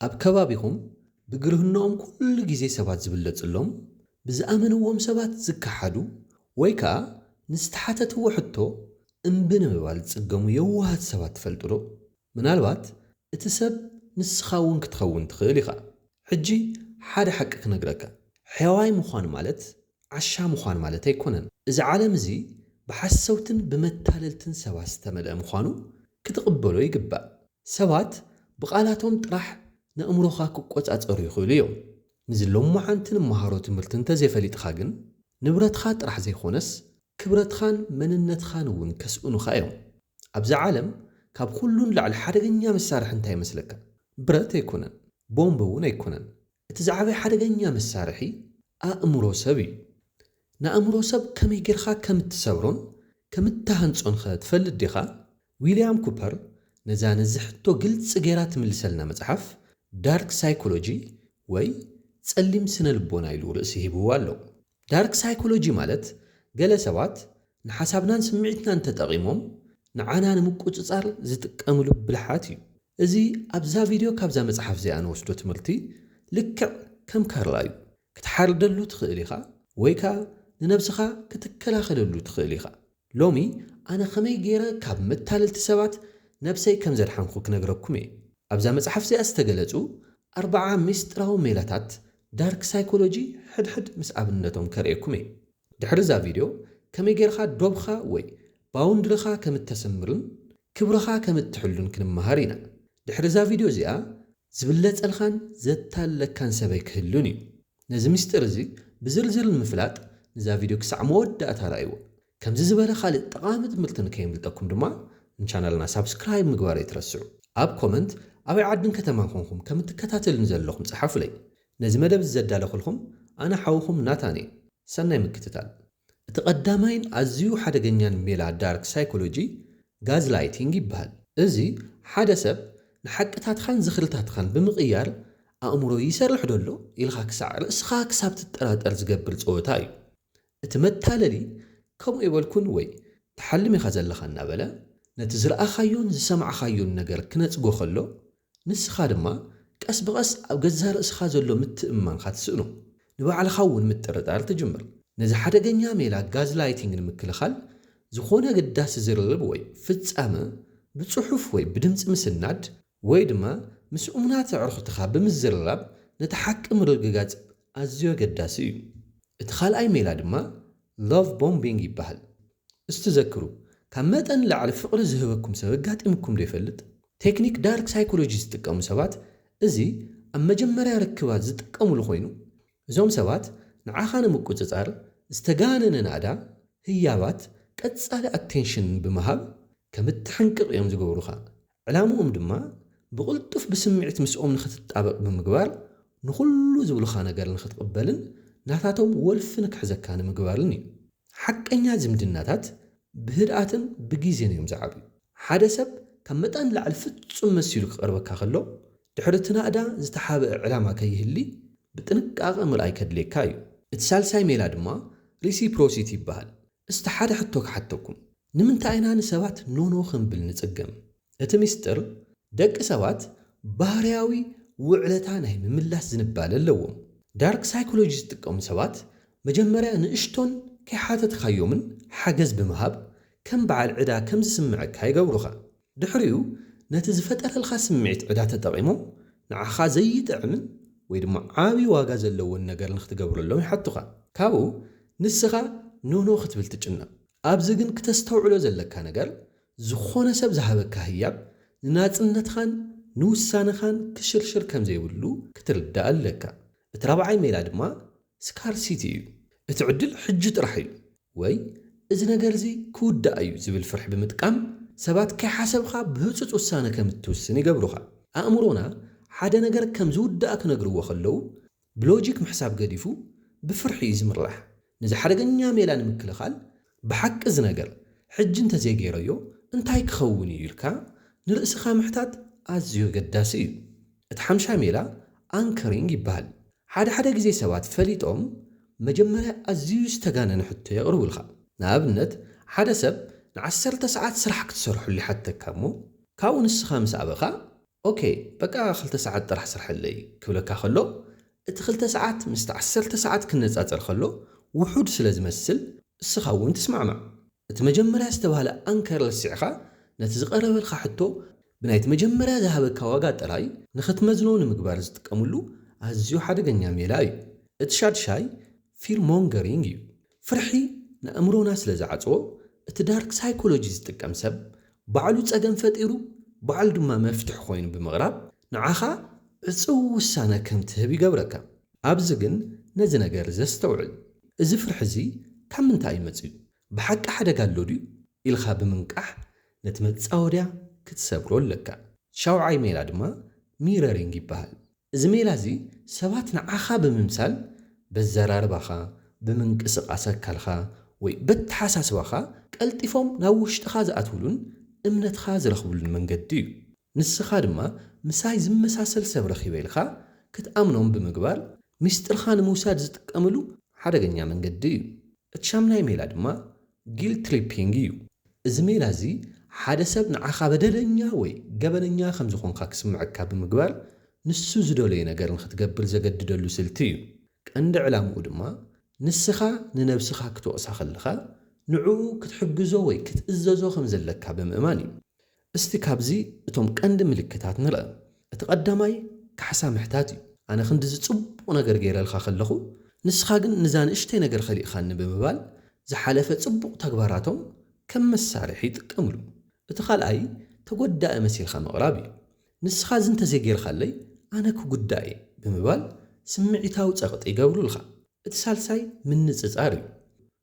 ኣብ ከባቢኹም ብግርህነኦም ኩሉ ግዜ ሰባት ዝብለጽሎም፣ ብዝኣመንዎም ሰባት ዝከሓዱ፣ ወይ ከኣ ንዝተሓተትዎ ሕቶ እምቢ ንምባል ዝጽገሙ የዋሃት ሰባት ትፈልጡ ዶ? ምናልባት እቲ ሰብ ንስኻ እውን ክትኸውን ትኽእል ኢኻ። ሕጂ ሓደ ሓቂ ክነግረካ። ሕያዋይ ምዃን ማለት ዓሻ ምዃን ማለት ኣይኮነን። እዚ ዓለም እዚ ብሓሰውትን ብመታለልትን ሰባት ዝተመልአ ምዃኑ ክትቕበሎ ይግባእ። ሰባት ብቓላቶም ጥራሕ ነእምሮኻ ክቆጻጸሩ ይኽእሉ እዮም። ንዚ ሎማዓንቲ ንመሃሮ ትምህርቲ እንተዘይፈሊጥኻ ግን፣ ንብረትኻ ጥራሕ ዘይኮነስ፣ ክብረትኻን መንነትኻን እውን ከስእኑኻ እዮም። ኣብዛ ዓለም ካብ ኩሉ ንላዕሊ ሓደገኛ መሳርሒ እንታይ ይመስለካ? ብረት ኣይኮነን፣ ቦምብ እውን ኣይኮነን። እቲ ዝዓበየ ሓደገኛ መሳርሒ ኣእምሮ ሰብ እዩ። ንኣእምሮ ሰብ ከመይ ጌርካ ከም እትሰብሮን ከም እትሃንጾን ኸ ትፈልጥ ዲኻ? ዊልያም ኩፐር ነዛ ነዚ ሕቶ ግልጺ ጌራ ትምልሰልና መጽሓፍ ዳርክ ሳይኮሎጂ ወይ ጸሊም ስነ ልቦና ኢሉ ርእሲ ሂብዎ ኣሎ። ዳርክ ሳይኮሎጂ ማለት ገለ ሰባት ንሓሳብናን ስምዒትናን ተጠቒሞም ንዓና ንምቁጽጻር ዝጥቀምሉ ብልሓት እዩ። እዚ ኣብዛ ቪድዮ ካብዛ መጽሓፍ እዚኣ ንወስዶ ትምህርቲ ልክዕ ከም ካርላ እዩ። ክትሓርደሉ ትኽእል ኢኻ፣ ወይ ከኣ ንነብስኻ ክትከላኸለሉ ትኽእል ኢኻ። ሎሚ ኣነ ከመይ ገይረ ካብ መታለልቲ ሰባት ነብሰይ ከም ዘድሓንኩ ክነግረኩም እየ። ኣብዛ መጽሓፍ እዚኣ ዝተገለጹ ኣርብዓ ሚስጥራዊ ሜላታት ዳርክ ሳይኮሎጂ ሕድሕድ ምስ ኣብነቶም ከርእየኩም እየ። ድሕሪ እዛ ቪድዮ ከመይ ጌርካ ዶብኻ ወይ ባውንድርኻ ከም እተስምርን ክብርኻ ከም እትሕሉን ክንመሃር ኢና። ድሕሪ እዛ ቪድዮ እዚኣ ዝብለጸልካን ዘታለካን ሰበይ ክህሉን እዩ። ነዚ ምስጢር እዚ ብዝርዝር ንምፍላጥ ነዛ ቪድዮ ክሳዕ መወዳእታ ረኣይዎ። ከምዚ ዝበለ ካልእ ጠቓሚ ትምህርቲ ንከየምልጠኩም ድማ ንቻናልና ሳብስክራይብ ምግባር ኣይትረስዑ። ኣብ ኮመንት ኣበይ ዓድን ከተማን ኮንኩም ከም እትከታተሉኒ ዘለኹም ጸሓፉለይ። ነዚ መደብ እዚ ዘዳለኹልኩም ኣነ ሓውኹም ናታን እየ። ሰናይ ምክትታል። እቲ ቀዳማይን ኣዝዩ ሓደገኛን ሜላ ዳርክ ሳይኮሎጂ ጋዝ ላይቲንግ ይበሃል። እዚ ሓደ ሰብ ንሓቅታትኻን ዝኽርታትኻን ብምቕያር ኣእምሮ ይሰርሕ ዶ ኣሎ ኢልኻ ክሳዕ ርእስኻ ክሳብ ትጠራጠር ዝገብር ጸወታ እዩ። እቲ መታለሊ ከምኡ ይበልኩን ወይ ትሓልም ኢኻ ዘለኻ እናበለ ነቲ ዝረኣኻዮን ዝሰማዕኻዮን ነገር ክነጽጎ ከሎ ንስኻ ድማ ቀስ ብቐስ ኣብ ገዛ ርእስኻ ዘሎ ምትእምማንካ ትስእኖ። ንባዕልኻ እውን ምጥርጣር ትጅምር። ነዚ ሓደገኛ ሜላ ጋዝ ላይቲንግ ንምክልኻል ዝኾነ ኣገዳሲ ዝርርብ ወይ ፍጻመ ብጽሑፍ ወይ ብድምጺ ምስናድ ወይ ድማ ምስ እሙናት ኣዕሩኽትኻ ብምዝርራብ ነቲ ሓቂ ምርግጋጽ ኣዝዩ ኣገዳሲ እዩ። እቲ ካልኣይ ሜላ ድማ ሎቭ ቦምቢንግ ይበሃል። እስቲ ዘክሩ፣ ካብ መጠን ንላዕሊ ፍቕሪ ዝህበኩም ሰብ ኣጋጢምኩም ዶ ይፈልጥ? ቴክኒክ ዳርክ ሳይኮሎጂ ዝጥቀሙ ሰባት እዚ ኣብ መጀመርያ ርክባት ዝጥቀሙሉ ኮይኑ፣ እዞም ሰባት ንዓኻ ንምቁጽጻር ዝተጋነነ ናእዳ፣ ህያባት፣ ቀጻሊ ኣቴንሽን ብምሃብ ከም እትሕንቅቕ እዮም ዝገብሩኻ። ዕላምኦም ድማ ብቕልጡፍ ብስምዒት ምስኦም ንኽትጣበቕ ብምግባር ንኹሉ ዝብሉኻ ነገር ንኽትቕበልን ናታቶም ወልፊ ንክሕዘካ ንምግባርን እዩ። ሓቀኛ ዝምድናታት ብህድኣትን ብግዜን እዮም ዝዓብዩ። ሓደ ሰብ ካብ መጠን ንላዕሊ ፍጹም መሲሉ ክቐርበካ ከሎ ድሕሪ እቲ ናእዳ ዝተሓብአ ዕላማ ከይህሊ ብጥንቃቐ ምርኣይ ከድልየካ እዩ። እቲ ሳልሳይ ሜላ ድማ ሪሲፕሮሲቲ ይበሃል። እስቲ ሓደ ሕቶ ክሓተኩም፣ ንምንታይ ኢና ንሰባት ኖኖ ክንብል ንጽገም? እቲ ምስጢር ደቂ ሰባት ባህርያዊ ውዕለታ ናይ ምምላስ ዝንባለ ኣለዎም። ዳርክ ሳይኮሎጂ ዝጥቀሙ ሰባት መጀመርያ ንእሽቶን ከይሓተትካዮምን ሓገዝ ብምሃብ ከም በዓል ዕዳ ከም ዝስምዐካ ይገብሩኻ። ድሕሪኡ ነቲ ዝፈጠረልካ ስምዒት ዕዳ ተጠቒሞም ንዓኻ ዘይጥዕምን ወይ ድማ ዓቢ ዋጋ ዘለዎን ነገር ንክትገብረሎም ይሓቱኻ። ካብኡ ንስኻ ኖኖ ክትብል ትጭነቕ። ኣብዚ ግን ክተስተውዕሎ ዘለካ ነገር ዝኾነ ሰብ ዝሃበካ ህያብ ንናጽነትኻን ንውሳነኻን ክሽርሽር ከም ዘይብሉ ክትርዳእ ኣለካ። እቲ ራብዓይ ሜላ ድማ ስካርሲቲ እዩ። እቲ ዕድል ሕጂ ጥራሕ እዩ ወይ እዚ ነገር እዚ ክውዳእ እዩ ዝብል ፍርሒ ብምጥቃም ሰባት ከይሓሰብኻ ብህጹጽ ውሳነ ከም እትውስን ይገብሩኻ። ኣእምሮና ሓደ ነገር ከም ዝውዳእ ክነግርዎ ከለዉ ብሎጂክ ምሕሳብ ገዲፉ ብፍርሒ እዩ ዝምራሕ። ነዚ ሓደገኛ ሜላ ንምክልኻል ብሓቂ እዚ ነገር ሕጂ እንተዘይገይረዮ እንታይ ክኸውን እዩ ኢልካ ንርእስኻ ምሕታት ኣዝዩ ኣገዳሲ እዩ። እቲ ሓምሻይ ሜላ ኣንከሪንግ ይበሃል። ሓደ ሓደ ግዜ ሰባት ፈሊጦም መጀመርያ ኣዝዩ ዝተጋነነ ሕቶ የቕርቡልካ። ንኣብነት ሓደ ሰብ ንዓሰርተ ሰዓት ስራሕ ክትሰርሐሉ ይሓተካ እሞ ካብኡ ንስኻ ምስ ኣበኻ ኦኬ፣ በቃ ክልተ ሰዓት ጥራሕ ስርሐለይ ክብለካ ከሎ፣ እቲ ክልተ ሰዓት ምስቲ ዓሰርተ ሰዓት ክነጻጸር ከሎ ውሑድ ስለ ዝመስል፣ እስኻ እውን ትስማዕማዕ። እቲ መጀመርያ ዝተባህለ ኣንከር ለሲዕኻ፣ ነቲ ዝቐረበልካ ሕቶ ብናይቲ መጀመርያ ዝሃበካ ዋጋ ጥራይ ንኽትመዝኖ ንምግባር ዝጥቀምሉ ኣዝዩ ሓደገኛ ሜላ እዩ። እቲ ሻድሻይ ፊር ሞንገሪንግ እዩ። ፍርሒ ንኣእምሮና ስለ ዝዓጽዎ፣ እቲ ዳርክ ሳይኮሎጂ ዝጥቀም ሰብ ባዕሉ ጸገም ፈጢሩ፣ ባዕሉ ድማ መፍትሒ ኮይኑ ብምቕራብ፣ ንዓኻ ዕጽው ውሳነ ከም ትህብ ይገብረካ። ኣብዚ ግን ነዚ ነገር ዘስተውዕል። እዚ ፍርሒ እዚ ካብ ምንታይ እዩ መጺኡ? ብሓቂ ሓደጋ ኣሎ ድዩ? ኢልካ ብምንቃሕ ነቲ መጻወድያ ክትሰብሮ ኣለካ። ሻውዓይ ሜላ ድማ ሚረሪንግ ይበሃል። እዚ ሜላ እዚ ሰባት ንዓኻ ብምምሳል በዘራርባኻ፣ ብምንቅስቓስ ኣካልካ ወይ በተሓሳስባኻ ቀልጢፎም ናብ ውሽጥኻ ዝኣትውሉን እምነትኻ ዝረኽብሉን መንገዲ እዩ። ንስኻ ድማ ምሳይ ዝመሳሰል ሰብ ረኺበ ኢልካ ክትኣምኖም ብምግባር ሚስጥርኻ ንምውሳድ ዝጥቀምሉ ሓደገኛ መንገዲ እዩ። እቲ ሻምናይ ሜላ ድማ ጊልት ትሪፒንግ እዩ። እዚ ሜላ እዚ ሓደ ሰብ ንዓኻ በደለኛ ወይ ገበነኛ ከም ዝኾንካ ክስምዐካ ብምግባር ንሱ ዝደለዮ ነገር ንኽትገብር ዘገድደሉ ስልቲ እዩ። ቀንዲ ዕላምኡ ድማ ንስኻ ንነብስኻ ክትወቕሳ ከለኻ ንዕኡ ክትሕግዞ ወይ ክትእዘዞ ከም ዘለካ ብምእማን እዩ። እስቲ ካብዚ እቶም ቀንዲ ምልክታት ንርአ። እቲ ቀዳማይ ካሕሳ ምሕታት እዩ። ኣነ ክንድዚ ጽቡቕ ነገር ገይረልካ ከለኹ ንስኻ ግን ንዛ ንእሽተይ ነገር ከሊእኻኒ ብምባል ዝሓለፈ ጽቡቕ ተግባራቶም ከም መሳርሒ ይጥቀምሉ። እቲ ካልኣይ ተጎዳኢ መሲልካ ምቕራብ እዩ። ንስኻ እዚ እንተዘይጌርካለይ ኣነ ክጉዳእ እየ ብምባል ስምዒታዊ ጸቕጢ ይገብሩልካ። እቲ ሳልሳይ ምንጽጻር እዩ።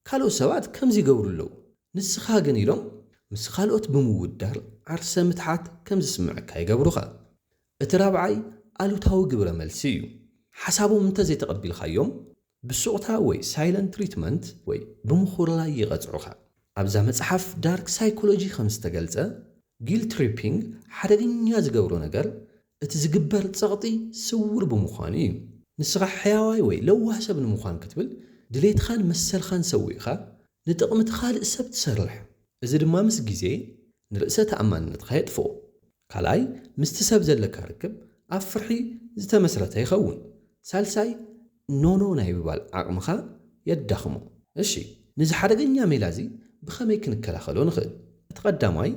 ካልኦት ሰባት ከምዚ ይገብሩ ኣለዉ፣ ንስኻ ግን ኢሎም ምስ ካልኦት ብምውዳር ዓርሰ ምትሓት ከም ዝስምዐካ ይገብሩኻ። እቲ ራብዓይ ኣሉታዊ ግብረ መልሲ እዩ። ሓሳቦም እንተዘይተቐቢልካዮም ብሱቕታ ወይ ሳይለንት ትሪትመንት ወይ ብምኹርላይ ይቐጽዑኻ። ኣብዛ መጽሓፍ ዳርክ ሳይኮሎጂ ከም ዝተገልጸ፣ ጊልት ትሪፒንግ ሓደገኛ ዝገብሮ ነገር እቲ ዝግበር ጸቕጢ ስውር ብምዃኑ እዩ። ንስኻ ሕያዋይ ወይ ለዋህ ሰብ ንምዃን ክትብል ድሌትኻን መሰልኻን ሰዊእኻ ንጥቕሚ እቲ ካልእ ሰብ ትሰርሕ። እዚ ድማ ምስ ግዜ ንርእሰ ተኣማንነትካ የጥፍኦ። ካልኣይ፣ ምስቲ ሰብ ዘለካ ርክብ ኣብ ፍርሒ ዝተመስረተ ይኸውን። ሳልሳይ፣ ኖኖ ናይ ምባል ዓቕምኻ የዳኽሞ። እሺ፣ ነዚ ሓደገኛ ሜላ እዚ ብኸመይ ክንከላኸሎ ንኽእል? እቲ ቀዳማይ፣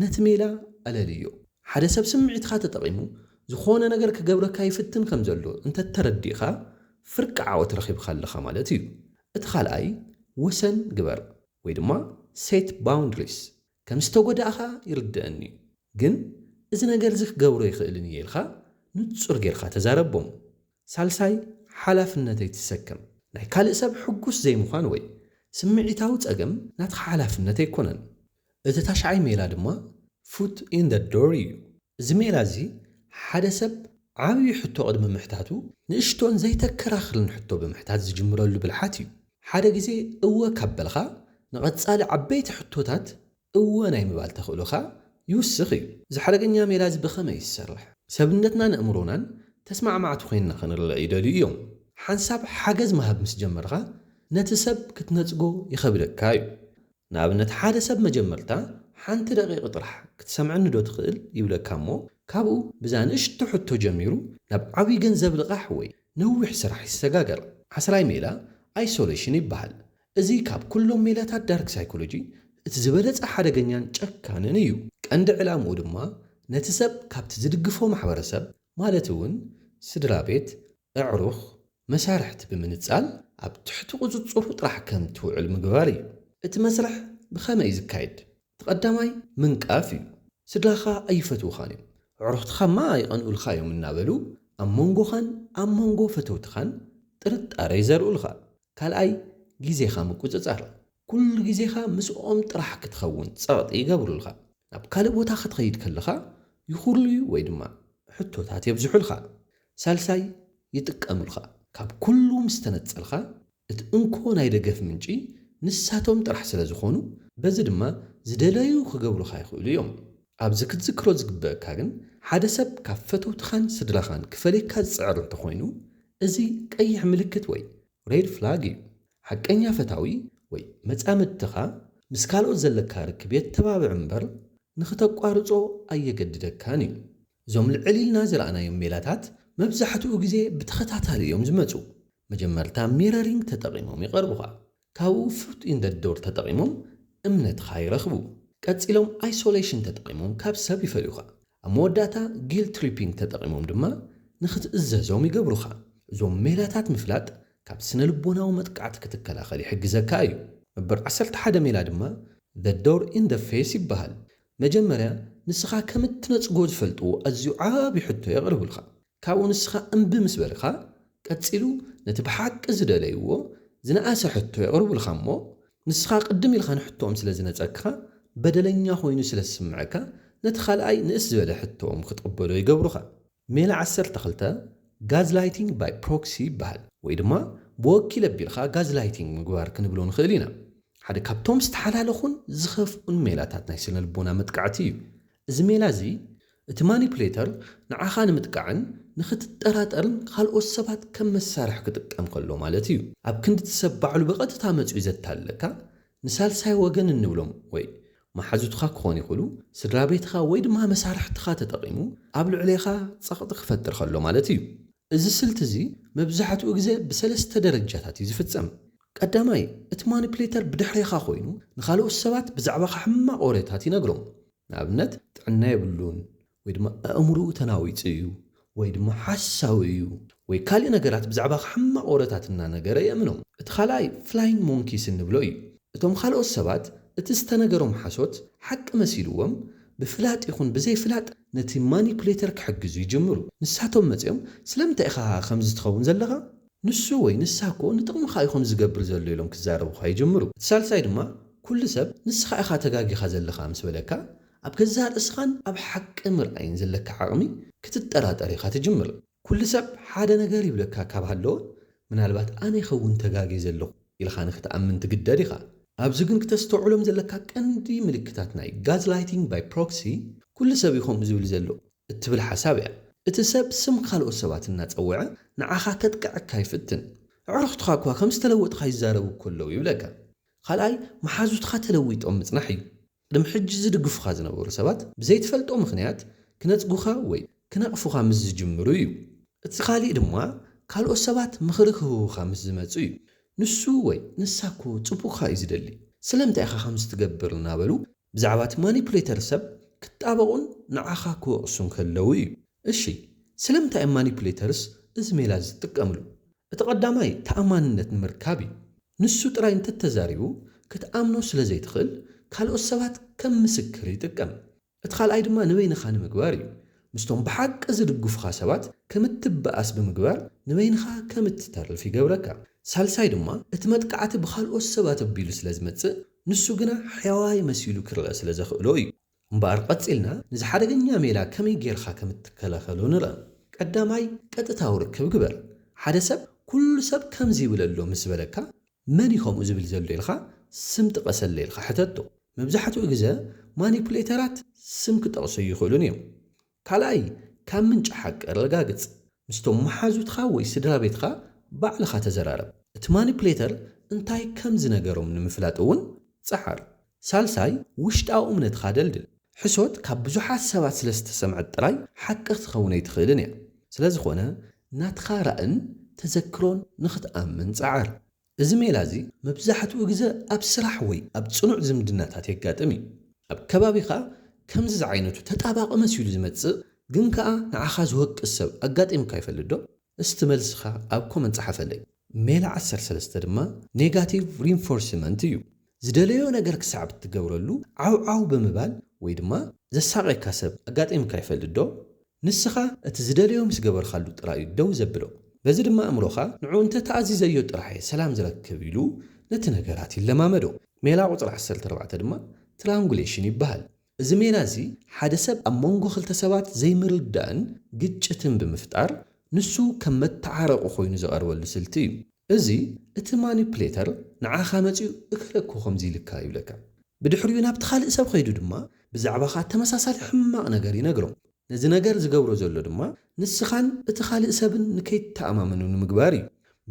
ነቲ ሜላ ኣለልዮ። ሓደ ሰብ ስምዒትካ ተጠቒሙ ዝኾነ ነገር ክገብረካ ይፍትን ከም ዘሎ እንተተረዲእኻ፣ ፍርቂ ዓወት ረኺብካ ኣለኻ ማለት እዩ። እቲ ካልኣይ፣ ወሰን ግበር ወይ ድማ ሴት ባውንድሪስ። ከም ዝተጎዳእኻ ይርድአኒ እዩ፣ ግን እዚ ነገር እዚ ክገብሮ ይኽእልን እየ ኢልካ ንጹር ጌርካ ተዛረቦም። ሳልሳይ፣ ሓላፍነተይ ትሰከም። ናይ ካልእ ሰብ ሕጉስ ዘይምዃን ወይ ስምዒታዊ ጸገም ናትኻ ሓላፍነት ኣይኮነን። እቲ ታሽዓይ ሜላ ድማ ፉት ኢን ደ ዶር እዩ። እዚ ሜላ እዚ ሓደ ሰብ ዓብዪ ሕቶ ቅድሚ ምሕታቱ ንእሽቶን ዘይተከራኽርን ሕቶ ብምሕታት ዝጅምረሉ ብልሓት እዩ። ሓደ ግዜ እወ ካብ በልኻ ንቐጻሊ ዓበይቲ ሕቶታት እወ ናይ ምባል ተኽእሎኻ ይውስኽ እዩ። እዚ ሓደገኛ ሜላ እዚ ብኸመይ ይሰርሕ? ሰብነትናን ኣእምሮናን ተስማዕማዕቲ ኮይንና ክንረአ ይደልዩ እዮም። ሓንሳብ ሓገዝ ምሃብ ምስ ጀመርካ ነቲ ሰብ ክትነጽጎ ይኸብደካ እዩ። ንኣብነት ሓደ ሰብ መጀመርታ ሓንቲ ደቂቕ ጥራሕ ክትሰምዐኒ ዶ ትኽእል ይብለካ እሞ ካብኡ ብዛ ንእሽቶ ሕቶ ጀሚሩ ናብ ዓብዪ ገንዘብ ልቓሕ ወይ ነዊሕ ስራሕ ይሰጋገር። ዓስራይ ሜላ ኣይሶሌሽን ይበሃል። እዚ ካብ ኩሎም ሜላታት ዳርክ ሳይኮሎጂ እቲ ዝበለጸ ሓደገኛን ጨካንን እዩ። ቀንዲ ዕላምኡ ድማ ነቲ ሰብ ካብቲ ዝድግፎ ማሕበረሰብ ማለት እውን ስድራ ቤት፣ ኣዕሩኽ፣ መሳርሕቲ ብምንጻል ኣብ ትሕቲ ቁጽጽሩ ጥራሕ ከም ትውዕል ምግባር እዩ። እቲ መስርሕ ብኸመይ እዩ ዝካየድ? እቲ ቀዳማይ ምንቃፍ እዩ። ስድራኻ ኣይፈትውኻን እዮም፣ ኣዕሩኽትኻ እማ ይቐንኡልካ እዮም እናበሉ ኣብ መንጎኻን ኣብ መንጎ ፈተውትኻን ጥርጣረ ይዘርኡልካ። ካልኣይ ግዜኻ ምቁጽጻር። ኩሉ ግዜኻ ምስኦም ጥራሕ ክትኸውን ጸቕጢ ይገብሩልካ። ናብ ካልእ ቦታ ክትኸይድ ከለኻ ይኹርልዩ ወይ ድማ ሕቶታት የብዝሑልካ። ሳልሳይ ይጥቀሙልካ። ካብ ኩሉ ምስ ተነጸልካ እቲ እንኮ ናይ ደገፍ ምንጪ ንሳቶም ጥራሕ ስለ ዝኾኑ በዚ ድማ ዝደለዩ ክገብሩኻ ይኽእሉ እዮም። ኣብዚ ክትዝክሮ ዝግበእካ ግን ሓደ ሰብ ካብ ፈተውትኻን ስድራኻን ክፈልየካ ዝጽዕር እንተኾይኑ እዚ ቀይሕ ምልክት ወይ ሬድ ፍላግ እዩ። ሓቀኛ ፈታዊ ወይ መጻምድትኻ ምስ ካልኦት ዘለካ ርክብ የተባብዕ እምበር ንኽተቋርጾ ኣየገድደካን እዩ። እዞም ልዕል ኢልና ዝረኣናዮም ሜላታት መብዛሕትኡ ግዜ ብተኸታታሊ እዮም ዝመጹ። መጀመርታ ሚረሪንግ ተጠቒሞም ይቐርቡኻ። ካብኡ ፉት ኢን ደ ዶር ተጠቒሞም እምነትኻ ይረኽቡ። ቀጺሎም ኣይሶሌሽን ተጠቒሞም ካብ ሰብ ይፈልዩኻ። ኣብ መወዳእታ ጊልት ትሪፒንግ ተጠቒሞም ድማ ንኽትእዘዞም ይገብሩኻ። እዞም ሜላታት ምፍላጥ ካብ ስነ ልቦናዊ መጥቃዕቲ ክትከላኸል ይሕግዘካ እዩ። መበል ዓሰርተ ሓደ ሜላ ድማ the door in the face ይበሃል። መጀመርያ ንስኻ ከም እትነጽጎ ዝፈልጥዎ ኣዝዩ ዓቢ ሕቶ የቕርብልካ። ካብኡ ንስኻ እምቢ ምስ በልካ፣ ቀጺሉ ነቲ ብሓቂ ዝደለይዎ ዝነኣሰ ሕቶ የቕርብልካ እሞ፣ ንስኻ ቅድም ኢልካ ንሕቶኦም ስለ ዝነጸግካ፣ በደለኛ ኮይኑ ስለ ዝስምዐካ፣ ነቲ ካልኣይ ንእስ ዝበለ ሕቶኦም ክትቕበሎ ይገብሩኻ። ሜላ ዓሰርተ ክልተ ጋዝላይቲንግ ባይ ፕሮክሲ ይበሃል፣ ወይ ድማ ብወኪል ኣቢልካ ጋዝላይቲንግ ምግባር ክንብሎ ንኽእል ኢና። ሓደ ካብቶም ዝተሓላለኹን ዝኸፍኡን ሜላታት ናይ ስነ ልቦና መጥቃዕቲ እዩ። እዚ ሜላ እዚ እቲ ማኒፕሌተር ንዓኻ ንምጥቃዕን ንኽትጠራጠርን ካልኦት ሰባት ከም መሳርሒ ክጥቀም ከሎ ማለት እዩ። ኣብ ክንዲ እቲ ሰብ ባዕሉ ብቐጥታ መጺኡ ዘታልለካ፣ ንሳልሳይ ወገን እንብሎም ወይ መሓዙትኻ ክኾኑ ይኽእሉ፣ ስድራ ቤትኻ ወይ ድማ መሳርሕትኻ ተጠቒሙ ኣብ ልዕሌኻ ጸቕጢ ክፈጥር ከሎ ማለት እዩ። እዚ ስልቲ እዚ መብዛሕትኡ ግዜ ብሰለስተ ደረጃታት እዩ ዝፍጸም። ቀዳማይ፣ እቲ ማኒፕሌተር ብድሕሬኻ ኮይኑ ንኻልኦት ሰባት ብዛዕባኻ ሕማቕ ወሬታት ይነግሮም። ንኣብነት፣ ጥዕና የብሉን፣ ወይ ድማ ኣእምሮኡ ተናዊጹ እዩ፣ ወይ ድማ ሓሳዊ እዩ፣ ወይ ካልእ ነገራት ብዛዕባኻ ሕማቕ ወሬታት እናነገረ የእምኖም። እቲ ካልኣይ ፍላይንግ ሞንኪስ እንብሎ እዩ። እቶም ካልኦት ሰባት እቲ ዝተነገሮም ሓሶት ሓቂ መሲልዎም ብፍላጥ ይኹን ብዘይፍላጥ ነቲ ማኒፕሌተር ክሕግዙ ይጅምሩ። ንሳቶም መጺኦም ስለምንታይ ኢኻ ከምዚ ትኸውን ዘለኻ? ንሱ ወይ ንሳ እኮ ንጥቕምኻ እዩ ከምዚ ዝገብር ዘሎ ኢሎም ክዛረቡኻ ይጅምሩ። እቲ ሳልሳይ ድማ ኩሉ ሰብ ንስኻ ኢኻ ተጋጊኻ ዘለኻ ምስ በለካ ኣብ ገዛእ ርእስኻን ኣብ ሓቂ ምርኣይን ዘለካ ዓቕሚ ክትጠራጠር ኢኻ ትጅምር። ኩሉ ሰብ ሓደ ነገር ይብለካ ካብ ሃለወ ምናልባት ኣነ ይኸውን ተጋግየ ዘለኹ ኢልኻ ንክትኣምን ትግደድ ኢኻ። ኣብዚ ግን ክተስተውዕሎም ዘለካ ቀንዲ ምልክታት ናይ ጋዝላይቲንግ ባይ ፕሮክሲ ኩሉ ሰብ እዩ ከምኡ ዝብል ዘሎ እትብል ሓሳብ እያ። እቲ ሰብ ስም ካልኦት ሰባት እናጸውዐ ንዓኻ ከጥቅዐካ ይፍትን። ኣዕሩኽትኻ እኳ ከም ዝተለወጥኻ ይዛረቡ እኮ ኣለዉ ይብለካ። ካልኣይ መሓዙትኻ ተለዊጦም ምጽናሕ እዩ። ቅድሚ ሕጂ ዝድግፉኻ ዝነበሩ ሰባት ብዘይትፈልጦ ምኽንያት ክነጽጉኻ ወይ ክነቕፉኻ ምስ ዝጅምሩ እዩ። እቲ ካሊእ ድማ ካልኦት ሰባት ምኽሪ ክህቡኻ ምስ ዝመጹ እዩ። ንሱ ወይ ንሳ እኮ ጽቡቕካ እዩ ዝደሊ፣ ስለምንታይ ኢኻ ከምዚ ትገብር እናበሉ ብዛዕባ እቲ ማኒፕሌተር ሰብ ክጣበቑን ንዓኻ ክወቕሱን ከለዉ እዩ። እሺ፣ ስለምንታይ እዮም ማኒፕሌተርስ እዚ ሜላ እዚ ዝጥቀምሉ? እቲ ቀዳማይ ተኣማንነት ንምርካብ እዩ። ንሱ ጥራይ እንተተዛሪቡ ክትኣምኖ ስለ ዘይትኽእል ካልኦት ሰባት ከም ምስክር ይጥቀም። እቲ ካልኣይ ድማ ንበይንኻ ንምግባር እዩ። ምስቶም ብሓቂ ዝድግፉኻ ሰባት ከም እትበኣስ ብምግባር ንበይንኻ ከም እትተርፍ ይገብረካ። ሳልሳይ ድማ እቲ መጥቃዕቲ ብኻልኦት ሰባት ኣቢሉ ስለ ዝመጽእ ንሱ ግና ሕያዋይ መሲሉ ክረኣ ስለ ዘኽእሎ እዩ። እምበኣር ቀጺልና ነዚ ሓደገኛ ሜላ ከመይ ጌርካ ከም እትከላኸሎ ንርኣ። ቀዳማይ ቀጥታዊ ርክብ ግበር። ሓደ ሰብ ኩሉ ሰብ ከምዚ ይብል ኣሎ ምስ በለካ መን እዩ ከምኡ ዝብል ዘሎ ኢልካ ስም ጥቀሰለ ኢልካ ሕተቶ። መብዛሕትኡ ግዘ ማኒፕሌተራት ስም ክጠቕሱ ይኽእሉን እዮም። ካልኣይ ካብ ምንጪ ሓቂ ኣረጋግጽ። ምስቶም መሓዙትኻ ወይ ስድራ ቤትኻ ባዕልኻ ተዘራረብ። እቲ ማኒፕሌተር እንታይ ከም ዝነገሮም ንምፍላጥ እውን ጸዓር። ሳልሳይ ውሽጣዊ እምነትኻ ደልድል። ሕሶት ካብ ብዙሓት ሰባት ስለ ዝተሰምዐት ጥራይ ሓቂ ክትኸውን ኣይትኽእልን እያ። ስለ ዝኾነ ናትኻ ራእን ተዘክሮን ንኽትኣምን ጸዓር። እዚ ሜላ እዚ መብዛሕትኡ ግዘ ኣብ ስራሕ ወይ ኣብ ጽኑዕ ዝምድናታት የጋጥም እዩ። ኣብ ከባቢኻ ከምዚ ዝዓይነቱ ተጣባቒ መሲሉ ዝመጽእ ግን ከኣ ንዓኻ ዝወቅስ ሰብ ኣጋጢምካ ይፈልጥ ዶ? እስቲ መልስኻ ኣብ ኮመንት ጸሓፈለይ። ሜላ ዓሰርተ ሰለስተ ድማ ኔጋቲቭ ሪንፎርስመንት እዩ። ዝደለዮ ነገር ክሳዕ ብትገብረሉ ዓው ዓው ብምባል ወይ ድማ ዘሳቐየካ ሰብ ኣጋጢምካ ይፈልጥ ዶ? ንስኻ እቲ ዝደለዮ ምስ ገበርካሉ ጥራይ እዩ ደው ዘብሎ። በዚ ድማ ኣእምሮኻ ንዕኡ እንተ ተኣዚዘዮ ጥራሕ እየ ሰላም ዝረክብ ኢሉ ነቲ ነገራት ይለማመዶ። ሜላ ቁጽሪ ዓሰርተ ኣርባዕተ ድማ ትራንጉሌሽን ይበሃል። እዚ ሜላ እዚ ሓደ ሰብ ኣብ መንጎ ክልተ ሰባት ዘይምርዳእን ግጭትን ብምፍጣር ንሱ ከም መተዓረቒ ኮይኑ ዝቐርበሉ ስልቲ እዩ። እዚ እቲ ማኒፕሌተር ንዓኻ መጺኡ እከለ እኮ ከምዚ ኢልካ ይብለካ። ብድሕሪኡ ናብቲ ካልእ ሰብ ኸይዱ ድማ ብዛዕባኻ ተመሳሳሊ ሕማቕ ነገር ይነግሮ። ነዚ ነገር ዝገብሮ ዘሎ ድማ ንስኻን እቲ ካልእ ሰብን ንከይተኣማመኑ ንምግባር እዩ።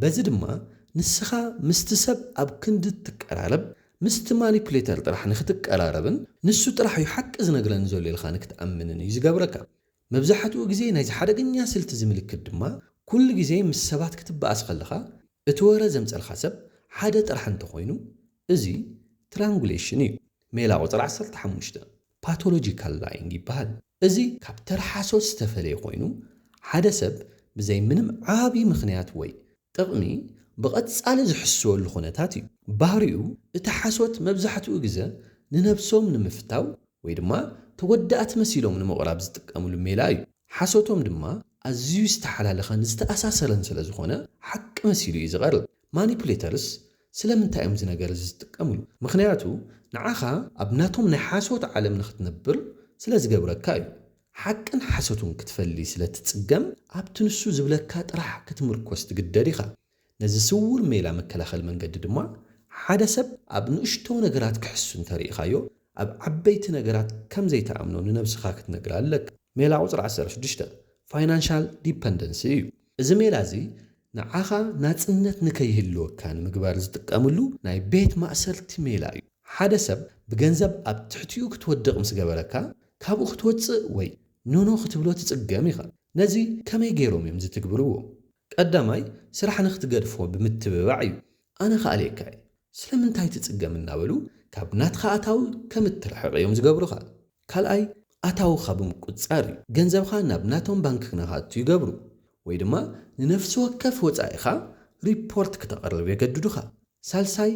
በዚ ድማ ንስኻ ምስቲ ሰብ ኣብ ክንዲ እትቀራረብ ምስቲ ማኒፕሌተር ጥራሕ ንክትቀራረብን ንሱ ጥራሕ እዩ ሓቂ ዝነግረኒ ዘሎ ኢልካ ንክትኣምንን እዩ ዝገብረካ። መብዛሕትኡ ግዜ ናይዚ ሓደገኛ ስልቲ እዚ ምልክት ድማ ኩሉ ግዜ ምስ ሰባት ክትበኣስ ከለኻ እቲ ወረ ዘምጸልካ ሰብ ሓደ ጥራሕ እንተኾይኑ፣ እዚ ትራንጉሌሽን እዩ። ሜላ ቁጽሪ ዓሰርተ ሓሙሽተ፣ ፓቶሎጂካል ላይንግ ይበሃል። እዚ ካብ ተራ ሓሶት ዝተፈለየ ኮይኑ፣ ሓደ ሰብ ብዘይ ምንም ዓቢ ምኽንያት ወይ ጥቕሚ ብቐጻሊ ዝሕስወሉ ኩነታት እዩ። ባህሪኡ እቲ ሓሶት መብዛሕትኡ ግዘ ንነብሶም ንምፍታው ወይ ድማ ተጎዳእቲ መሲሎም ንምቕራብ ዝጥቀምሉ ሜላ እዩ። ሓሶቶም ድማ ኣዝዩ ዝተሓላለኸን ዝተኣሳሰረን ስለ ዝኾነ ሓቂ መሲሉ እዩ ዝቐርብ። ማኒፑሌተርስ ስለምንታይ እዮም እዚ ነገር እዚ ዝጥቀምሉ? ምኽንያቱ ንዓኻ ኣብ ናቶም ናይ ሓሶት ዓለም ንኽትነብር ስለ ዝገብረካ እዩ። ሓቅን ሓሶትን ክትፈሊ ስለ ትጽገም ኣብቲ ንሱ ዝብለካ ጥራሕ ክትምርኮስ ትግደድ ኢኻ። ነዚ ስውር ሜላ መከላኸሊ መንገዲ ድማ ሓደ ሰብ ኣብ ንእሽቶ ነገራት ክሕሱ እንተርኢኻዮ ኣብ ዓበይቲ ነገራት ከም ዘይትኣምኖ ንነብስኻ ክትነግራ ኣለካ። ሜላ ቁጽሪ ዓሰርተ ሽዱሽተ፣ ፋይናንሻል ዲፐንደንሲ እዩ። እዚ ሜላ እዚ ንዓኻ ናጽነት ንከይህልወካ ንምግባር ዝጥቀምሉ ናይ ቤት ማእሰርቲ ሜላ እዩ። ሓደ ሰብ ብገንዘብ ኣብ ትሕቲኡ ክትወድቕ ምስ ገበረካ ካብኡ ክትወጽእ ወይ ኖኖ ክትብሎ ትጽገም ኢኻ። ነዚ ከመይ ገይሮም እዮም ዝትግብርዎ? ቀዳማይ፣ ስራሕ ንኽትገድፎ ብምትብባዕ እዩ። ኣነ ክኣልየካ እየ፣ ስለምንታይ ትጽገም እናበሉ ካብ ናትኻ ኣታዊ ከም እትርሕቕ እዮም ዝገብሩኻ። ካልኣይ፣ ኣታውኻ ብምቁጽጻር እዩ። ገንዘብኻ ናብ ናቶም ባንክ ንኽኣቱ ይገብሩ ወይ ድማ ንነፍሲ ወከፍ ወጻኢኻ ሪፖርት ክተቕርብ የገድዱኻ። ሳልሳይ፣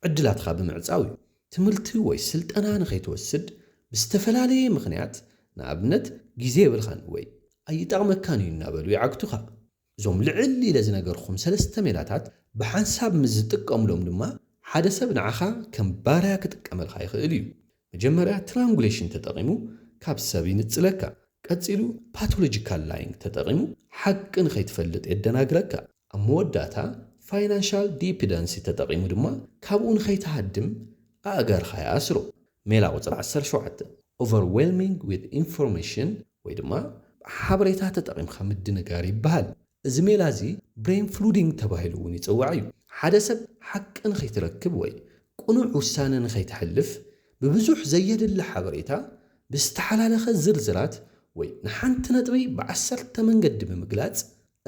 ዕድላትኻ ብምዕጻው እዩ። ትምህርቲ ወይ ስልጠና ንኸይትወስድ ብዝተፈላለየ ምኽንያት፣ ንኣብነት ግዜ የብልኻን ወይ ኣይጠቕመካን እዩ እናበሉ ይዓግቱኻ። እዞም ልዕል ኢለ ዝነገርኹም ሰለስተ ሜላታት ብሓንሳብ ምስ ዝጥቀምሎም ድማ ሓደ ሰብ ንዓኻ ከም ባርያ ክጥቀመልካ ይኽእል እዩ። መጀመርያ ትራንጉሌሽን ተጠቒሙ ካብ ሰብ ይንጽለካ። ቀጺሉ ፓቶሎጂካል ላይንግ ተጠቒሙ ሓቂ ንኸይትፈልጥ የደናግረካ። ኣብ መወዳእታ ፋይናንሻል ዲፐንደንሲ ተጠቒሙ ድማ ካብኡ ንኸይትሃድም ኣእጋርኻ ይኣስሮ። ሜላ ቁጽሪ ዓሰርተ ሸውዓተ፣ ኦቨርዌልሚንግ ዊዝ ኢንፎርሜሽን ወይ ድማ ሓበሬታ ተጠቒምካ ምድንጋር ይበሃል። እዚ ሜላ እዚ ብሬን ፍሉዲንግ ተባሂሉ እውን ይጽዋዕ እዩ። ሓደ ሰብ ሓቂ ንኸይትረክብ ወይ ቅኑዕ ውሳነ ንኸይተሕልፍ ብብዙሕ ዘየድሊ ሓበሬታ ብዝተሓላለኸ ዝርዝራት ወይ ንሓንቲ ነጥቢ ብዓሰርተ መንገዲ ብምግላጽ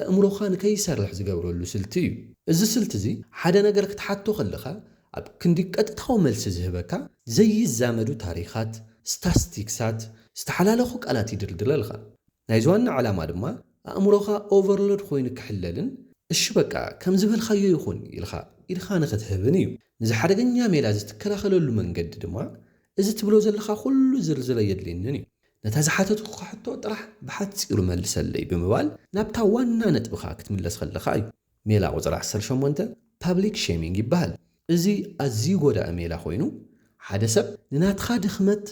ኣእምሮኻ ንከይሰርሕ ዝገብረሉ ስልቲ እዩ። እዚ ስልቲ እዚ ሓደ ነገር ክትሓቶ ከለኻ ኣብ ክንዲ ቀጥታዊ መልሲ ዝህበካ ዘይዛመዱ ታሪኻት፣ ስታስቲክሳት፣ ዝተሓላለኹ ቃላት ይድርድረልካ። ናይዚ ዋና ዕላማ ድማ ኣእምሮኻ ኦቨርሎድ ኮይኑ ክሕለልን እሺ በቃ ከም ዝበልካዮ ይኹን ኢልካ ኢድኻ ንኽትህብን እዩ። ነዚ ሓደገኛ ሜላ እዚ ትከላኸለሉ መንገዲ ድማ እዚ ትብሎ ዘለኻ ኩሉ ዝርዝር ኣየድልየንን እዩ። ነታ ዝሓተትኩኻ ሕቶ ጥራሕ ብሓጺሩ መልሰለይ ብምባል ናብታ ዋና ነጥብኻ ክትምለስ ከለኻ እዩ። ሜላ ቁጽሪ ዓሰርተ ሸሞንተ ፓብሊክ ሼሚንግ ይበሃል። እዚ ኣዝዩ ጎዳኢ ሜላ ኮይኑ ሓደ ሰብ ንናትኻ ድኽመት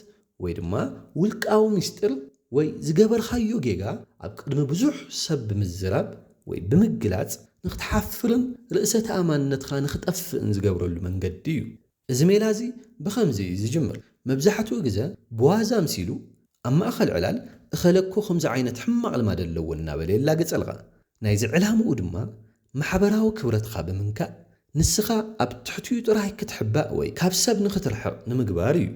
ወይ ድማ ውልቃዊ ሚስጥር ወይ ዝገበርካዮ ጌጋ ኣብ ቅድሚ ብዙሕ ሰብ ብምዝራብ ወይ ብምግላጽ ንኽትሓፍርን ርእሰ ተኣማንነትካ ንኽጠፍእን ዝገብረሉ መንገዲ እዩ። እዚ ሜላ እዚ ብኸምዚ እዩ ዝጅምር። መብዛሕትኡ ግዘ ብዋዛ ኣምሲሉ ኣብ ማእኸል ዕላል እኸለ እኮ ከምዚ ዓይነት ሕማቕ ልማድ ኣለዎ እናበለ የላግጸልካ። ናይዚ ዕላምኡ ድማ ማሕበራዊ ክብረትካ ብምንካእ ንስኻ ኣብ ትሕቲኡ ጥራይ ክትሕባእ ወይ ካብ ሰብ ንኽትርሕቕ ንምግባር እዩ።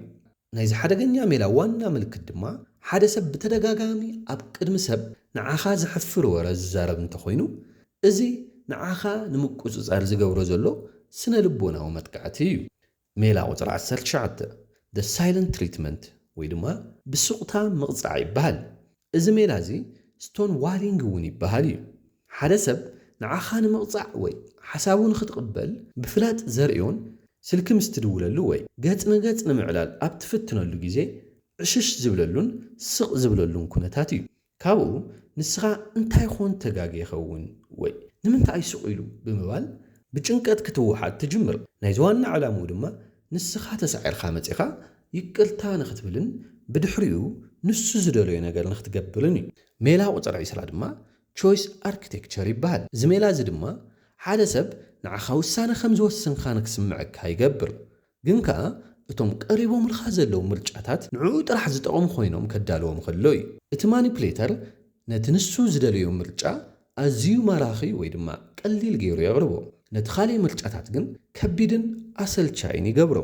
ናይዚ ሓደገኛ ሜላ ዋና ምልክት ድማ ሓደ ሰብ ብተደጋጋሚ ኣብ ቅድሚ ሰብ ንዓኻ ዘሕፍር ወረ ዝዛረብ እንተኾይኑ፣ እዚ ንዓኻ ንምቁጽጻር ዝገብሮ ዘሎ ስነ ልቦናዊ መጥቃዕቲ እዩ። ሜላ ቁጽሪ ዓሰርተ ትሽዓተ፣ The Silent Treatment ወይ ድማ ብስቕታ ምቕጻዕ ይበሃል። እዚ ሜላ እዚ ስቶን ዋሊንግ እውን ይበሃል እዩ። ሓደ ሰብ ንዓኻ ንምቕጻዕ ወይ ሓሳቡ ንኽትቕበል ብፍላጥ ዘርእዮን ስልኪ ምስ ትድውለሉ ወይ ገጽ ንገጽ ንምዕላል ኣብ ትፍትነሉ ግዜ ዕሽሽ ዝብለሉን ስቕ ዝብለሉን ኩነታት እዩ። ካብኡ ንስኻ እንታይ ኾን ተጋግየ ይኸውን ወይ ንምንታይ ስቕ ኢሉ ብምባል ብጭንቀት ክትወሓጥ ትጅምር። ናይዚ ዋና ዕላምኡ ድማ ንስኻ ተሳዒርካ መጺኻ ይቅርታ ንኽትብልን ብድሕሪኡ ንሱ ዝደለዮ ነገር ንኽትገብርን እዩ። ሜላ ቁጽሪ ዕስራ ድማ ቾይስ ኣርኪቴክቸር ይበሃል። እዚ ሜላ እዚ ድማ ሓደ ሰብ ንዓኻ ውሳነ ከም ዝወሰንካ ንክስምዐካ ይገብር። ግን ከኣ እቶም ቀሪቦምልካ ዘለዉ ምርጫታት ንዕኡ ጥራሕ ዝጠቐሙ ኮይኖም ከዳልዎም ከሎ እዩ። እቲ ማኒፕሌተር ነቲ ንሱ ዝደለዮ ምርጫ ኣዝዩ ማራኺ ወይ ድማ ቀሊል ገይሩ የቕርቦ። ነቲ ካልእ ምርጫታት ግን ከቢድን ኣሰልቻይን ይገብሮ።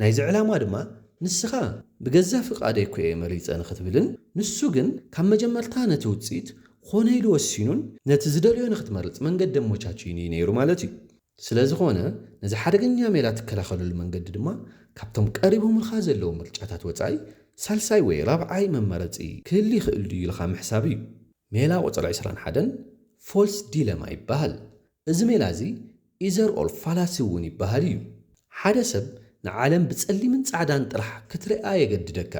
ናይዚ ዕላማ ድማ ንስኻ ብገዛ ፍቓደይ እኮ እየ መሪጸ ንኽትብልን፣ ንሱ ግን ካብ መጀመርታ ነቲ ውጽኢት ኾነ ኢሉ ወሲኑን ነቲ ዝደልዮ ንኽትመርጽ መንገዲ ኣመቻችዩን እዩ ነይሩ ማለት እዩ። ስለ ዝኾነ፣ ነዚ ሓደገኛ ሜላ ትከላኸለሉ መንገዲ ድማ ካብቶም ቀሪቦምልኻ ዘለዉ ምርጫታት ወጻኢ ሳልሳይ ወይ ራብዓይ መመረጺ ክህሉ ይኽእል ድዩ ኢልኻ ምሕሳብ እዩ። ሜላ ቁጽሪ ዕስራን ሓደን ፎልስ ዲለማ ይበሃል። እዚ ሜላ እዚ ኢዘር ኦር ፋላሲ እውን ይበሃል እዩ። ሓደ ሰብ ንዓለም ብጸሊምን ጻዕዳን ጥራሕ ክትሪኣ የገድደካ።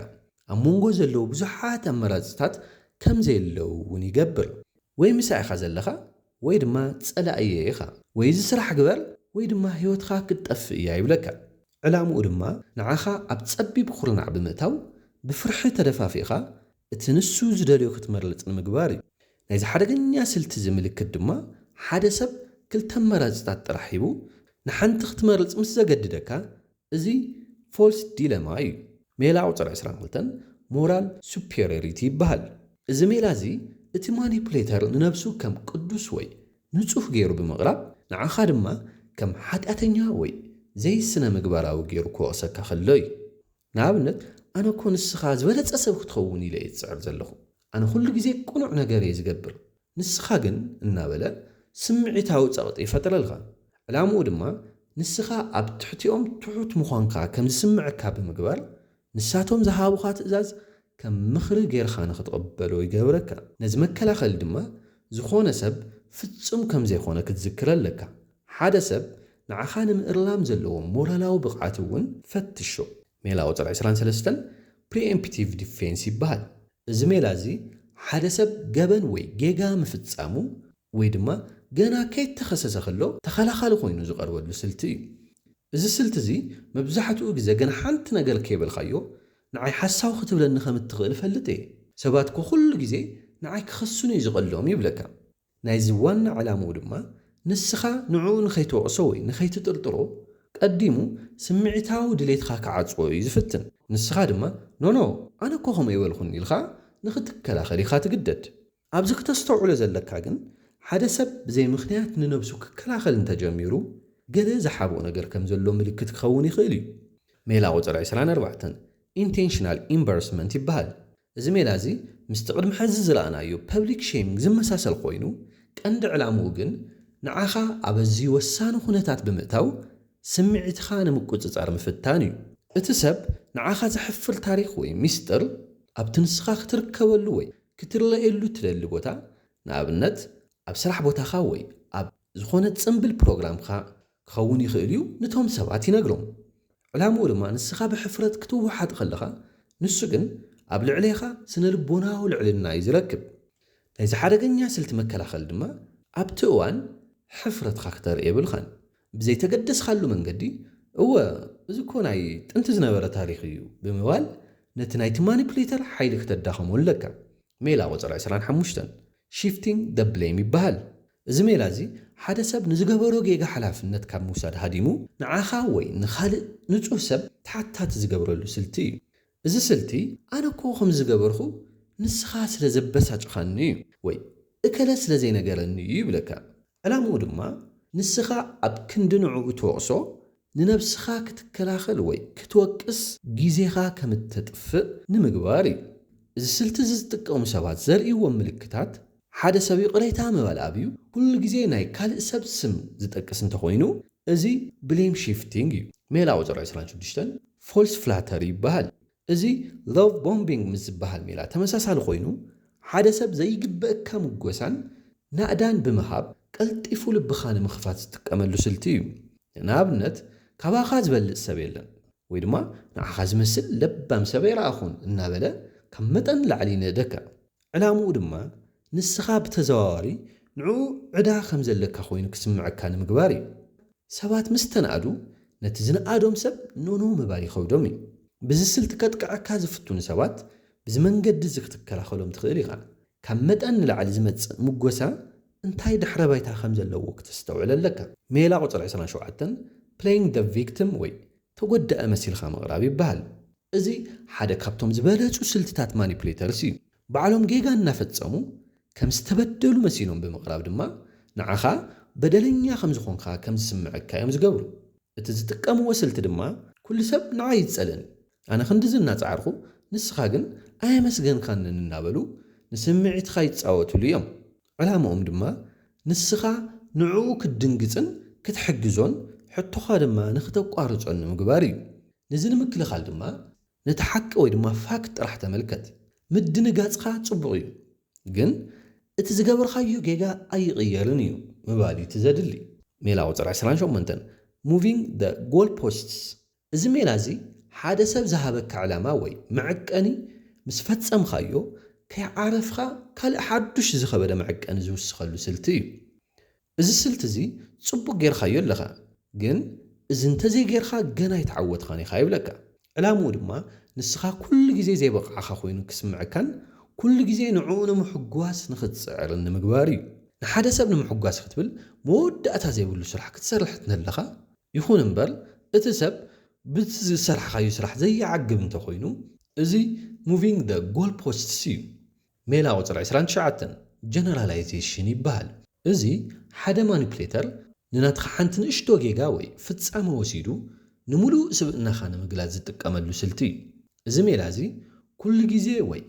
ኣብ መንጎ ዘለዉ ብዙሓት ኣመራጽታት ከም ዘየለዉ እውን ይገብር። ወይ ምሳይ ኢኻ ዘለኻ ወይ ድማ ጸላእየ ኢኻ። ወይ እዚ ስራሕ ግበር ወይ ድማ ህይወትኻ ክትጠፍእ እያ ይብለካ። ዕላምኡ ድማ ንዓኻ ኣብ ጸቢብ ኩርናዕ ብምእታው ብፍርሒ ተደፋፊእኻ እቲ ንሱ ዝደልዮ ክትመርጽ ንምግባር እዩ። ናይዚ ሓደገኛ ስልቲ እዚ ምልክት ድማ ሓደ ሰብ ክልተ ኣመራጽታት ጥራሕ ሂቡ ንሓንቲ ክትመርጽ ምስ ዘገድደካ እዚ ፎልስ ዲለማ እዩ። ሜላ ቁጽሪ ዕስራን ክልተን ሞራል ሱፔሪዮሪቲ ይበሃል። እዚ ሜላ እዚ እቲ ማኒፕሌተር ንነብሱ ከም ቅዱስ ወይ ንጹህ ገይሩ ብምቕራብ ንዓኻ ድማ ከም ሓጢኣተኛ ወይ ዘይስነ ምግባራዊ ገይሩ ክወቕሰካ ከሎ እዩ። ንኣብነት ኣነ እኮ ንስኻ ዝበለጸ ሰብ ክትኸውን ኢለ እየ ዝጽዕር ዘለኹ። ኣነ ኩሉ ግዜ ቅኑዕ ነገር እየ ዝገብር። ንስኻ ግን እናበለ ስምዒታዊ ጸቕጢ ይፈጥረልካ። ዕላምኡ ድማ ንስኻ ኣብ ትሕቲኦም ትሑት ምዃንካ ከም ዝስምዐካ ብምግባር ንሳቶም ዝሃቡኻ ትእዛዝ ከም ምኽሪ ጌርካ ንኽትቕበሎ ይገብረካ። ነዚ መከላኸሊ ድማ ዝኾነ ሰብ ፍጹም ከም ዘይኮነ ክትዝክር ኣለካ። ሓደ ሰብ ንዓኻ ንምእርላም ዘለዎ ሞራላዊ ብቕዓት እውን ፈትሾ። ሜላ ቁጽሪ ዕስራን ሰለስተን ፕሪኤምፕቲቭ ዲፌንስ ይበሃል። እዚ ሜላ እዚ ሓደ ሰብ ገበን ወይ ጌጋ ምፍጻሙ ወይ ድማ ገና ከይተኸሰሰ ከሎ ተኸላኻሊ ኮይኑ ዝቐርበሉ ስልቲ እዩ። እዚ ስልቲ እዚ መብዛሕትኡ ግዜ ገና ሓንቲ ነገር ከይበልካዮ ንዓይ ሓሳዊ ክትብለኒ ከም እትኽእል እፈልጥ እየ። ሰባት እኮ ኩሉ ግዜ ንዓይ ክኸሱኒ እዩ ዝቐሎም ይብለካ። ናይዚ ዋና ዕላምኡ ድማ ንስኻ ንዕኡ ንኸይትወቕሶ ወይ ንኸይትጥርጥሮ ቀዲሙ ስምዒታዊ ድሌትካ ክዓጽዎ እዩ ዝፍትን። ንስኻ ድማ ኖኖ ኣነ እኮ ከምኡ ኣይበልኩን ኢልካ ንኽትከላኸል ኢኻ ትግደድ። ኣብዚ ክተስተውዕሎ ዘለካ ግን ሓደ ሰብ ብዘይ ምኽንያት ንነብሱ ክከላኸል እንተጀሚሩ ገለ ዝሓብኦ ነገር ከም ዘሎ ምልክት ክኸውን ይኽእል እዩ። ሜላ ቁጽሪ ዕስራን ኣርባዕተን ኢንቴንሽናል ኢምባርስመንት ይበሃል። እዚ ሜላ እዚ ምስቲ ቅድሚ ሕዚ ዝረኣናዮ ፐብሊክ ሼሚንግ ዝመሳሰል ኮይኑ ቀንዲ ዕላምኡ ግን ንዓኻ ኣብ ኣዝዩ ወሳኒ ኩነታት ብምእታው ስምዒትኻ ንምቁጽጻር ምፍታን እዩ። እቲ ሰብ ንዓኻ ዘሕፍር ታሪኽ ወይ ሚስጥር ኣብቲ ንስኻ ክትርከበሉ ወይ ክትረኣየሉ እትደሊ ቦታ፣ ንኣብነት ኣብ ስራሕ ቦታኻ ወይ ኣብ ዝኾነ ጽምብል ፕሮግራምካ ክኸውን ይኽእል እዩ፣ ነቶም ሰባት ይነግሮም። ዕላምኡ ድማ ንስኻ ብሕፍረት ክትወሓጥ ከለኻ ንሱ ግን ኣብ ልዕሌኻ ስነ ልቦናዊ ልዕልና እዩ ዝረክብ። ናይዚ ሓደገኛ ስልቲ መከላኸሊ ድማ ኣብቲ እዋን ሕፍረትካ ክተርኢ የብልካን። ብዘይተገደስካሉ መንገዲ እወ እዚ እኮ ናይ ጥንቲ ዝነበረ ታሪኽ እዩ ብምባል ነቲ ናይቲ ማኒፕሌተር ሓይሊ ክተዳኸሞ ኣለካ። ሜላ ቁጽሪ ዕስራን ሓሙሽተን ሺፍቲንግ ደ ብሌም ይበሃል። እዚ ሜላ እዚ ሓደ ሰብ ንዝገበሮ ጌጋ ሓላፍነት ካብ ምውሳድ ሃዲሙ ንዓኻ ወይ ንኻልእ ንጹህ ሰብ ተሓታቲ ዝገብረሉ ስልቲ እዩ። እዚ ስልቲ ኣነ እኮ ከም ዝገበርኩ ንስኻ ስለ ዘበሳጭኻኒ እዩ ወይ እከለ ስለ ዘይነገረኒ እዩ ይብለካ። ዕላምኡ ድማ ንስኻ ኣብ ክንዲ ንዕኡ ትወቕሶ ንነብስኻ ክትከላኸል ወይ ክትወቅስ ግዜኻ ከም እተጥፍእ ንምግባር እዩ። እዚ ስልቲ እዚ ዝጥቀሙ ሰባት ዘርእይዎም ምልክታት ሓደ ሰብ ይቕሬታ ምባል ኣብዩ ኩሉ ግዜ ናይ ካልእ ሰብ ስም ዝጠቅስ እንተኾይኑ እዚ ብሌም ሺፍቲንግ እዩ። ሜላ ቁፅሪ ዕስራን ሽዱሽተን ፎልስ ፍላተሪ ይበሃል። እዚ ሎቭ ቦምቢንግ ምስ ዝበሃል ሜላ ተመሳሳሊ ኮይኑ ሓደ ሰብ ዘይግበእካ ምጎሳን ናእዳን ብምሃብ ቀልጢፉ ልብኻ ንምኽፋት ዝጥቀመሉ ስልቲ እዩ። ንኣብነት ካባኻ ዝበልፅ ሰብ የለን ወይ ድማ ንዓኻ ዝመስል ለባም ሰብ ኣይረኣኹን እናበለ ካብ መጠን ንላዕሊ ይንእደካ። ዕላምኡ ድማ ንስኻ ብተዘዋዋሪ ንዕኡ ዕዳ ከም ዘለካ ኮይኑ ክስምዐካ ንምግባር እዩ። ሰባት ምስ ተናእዱ ነቲ ዝነኣዶም ሰብ ኖኖ ምባል ይኸብዶም እዩ። ብዚ ስልቲ ከጥቅዐካ ዝፍትኑ ሰባት ብዚ መንገዲ እዚ ክትከላኸሎም ትኽእል ኢኻ። ካብ መጠን ንላዕሊ ዝመጽእ ምጎሳ እንታይ ድሕረ ባይታ ከም ዘለዎ ክተስተውዕል ኣለካ። ሜላ ቁፅሪ ዕስራን ሸውዓተን ፕሌይንግ ደ ቪክቲም ወይ ተጎዳኢ መሲልካ ምቕራብ ይበሃል። እዚ ሓደ ካብቶም ዝበለጹ ስልትታት ማኒፕሌተርስ እዩ። ባዕሎም ጌጋ እናፈጸሙ ከም ዝተበደሉ መሲሎም ብምቕራብ ድማ ንዓኻ በደለኛ ከም ዝኾንካ ከም ዝስምዐካ እዮም ዝገብሩ። እቲ ዝጥቀምዎ ስልቲ ድማ ኩሉ ሰብ ንዓይ ይጸልእን ኣነ ክንድዚ እናጻዕርኩ ንስኻ ግን ኣየመስገንካንን እናበሉ ንስምዒትኻ ይጻወቱሉ እዮም። ዕላምኦም ድማ ንስኻ ንዕኡ ክትድንግጽን ክትሕግዞን ሕቶኻ ድማ ንኽተቋርጾን ንምግባር እዩ። ነዚ ንምክልኻል ድማ ነቲ ሓቂ ወይ ድማ ፋክት ጥራሕ ተመልከት። ምድንጋጽኻ ጽቡቕ እዩ፣ ግን እቲ ዝገበርካዮ ጌጋ ኣይቕየርን እዩ ምባል እዩ እቲ ዘድሊ። ሜላ ቁጽሪ ዕስራን ሸሞንተን፣ Moving the Goalposts። እዚ ሜላ እዚ ሓደ ሰብ ዝሃበካ ዕላማ ወይ መዐቀኒ ምስ ፈጸምካዮ ከይዓረፍካ ካልእ ሓዱሽ ዝኸበደ መዐቀኒ ዝውስኸሉ ስልቲ እዩ። እዚ ስልቲ እዚ ጽቡቕ ጌርካዮ ኣለኻ፣ ግን እዚ እንተዘይጌርካ ገና ኣይተዓወትኻን ኢኻ ይብለካ። ዕላምኡ ድማ ንስኻ ኩሉ ግዜ ዘይበቕዓኻ ኮይኑ ክስምዐካን ኩሉ ግዜ ንዕኡ ንምሕጓስ ንኽትጽዕርን ንምግባር እዩ። ንሓደ ሰብ ንምሕጓስ ክትብል መወዳእታ ዘይብሉ ስራሕ ክትሰርሕ ትነለኻ፣ ይኹን እምበር እቲ ሰብ ብቲ ዝሰርሕኻዮ ስራሕ ዘይዓግብ እንተኾይኑ፣ እዚ Moving the Goalposts እዩ። ሜላ ቁጽሪ ዕስራን ትሽዓተን፣ ጀነራላይዜሽን ይበሃል። እዚ ሓደ ማኒፕሌተር ንናትካ ሓንቲ ንእሽቶ ጌጋ ወይ ፍጻመ ወሲዱ ንምሉእ ስብእናኻ ንምግላጽ ዝጥቀመሉ ስልቲ እዩ። እዚ ሜላ እዚ ኩሉ ግዜ ወይ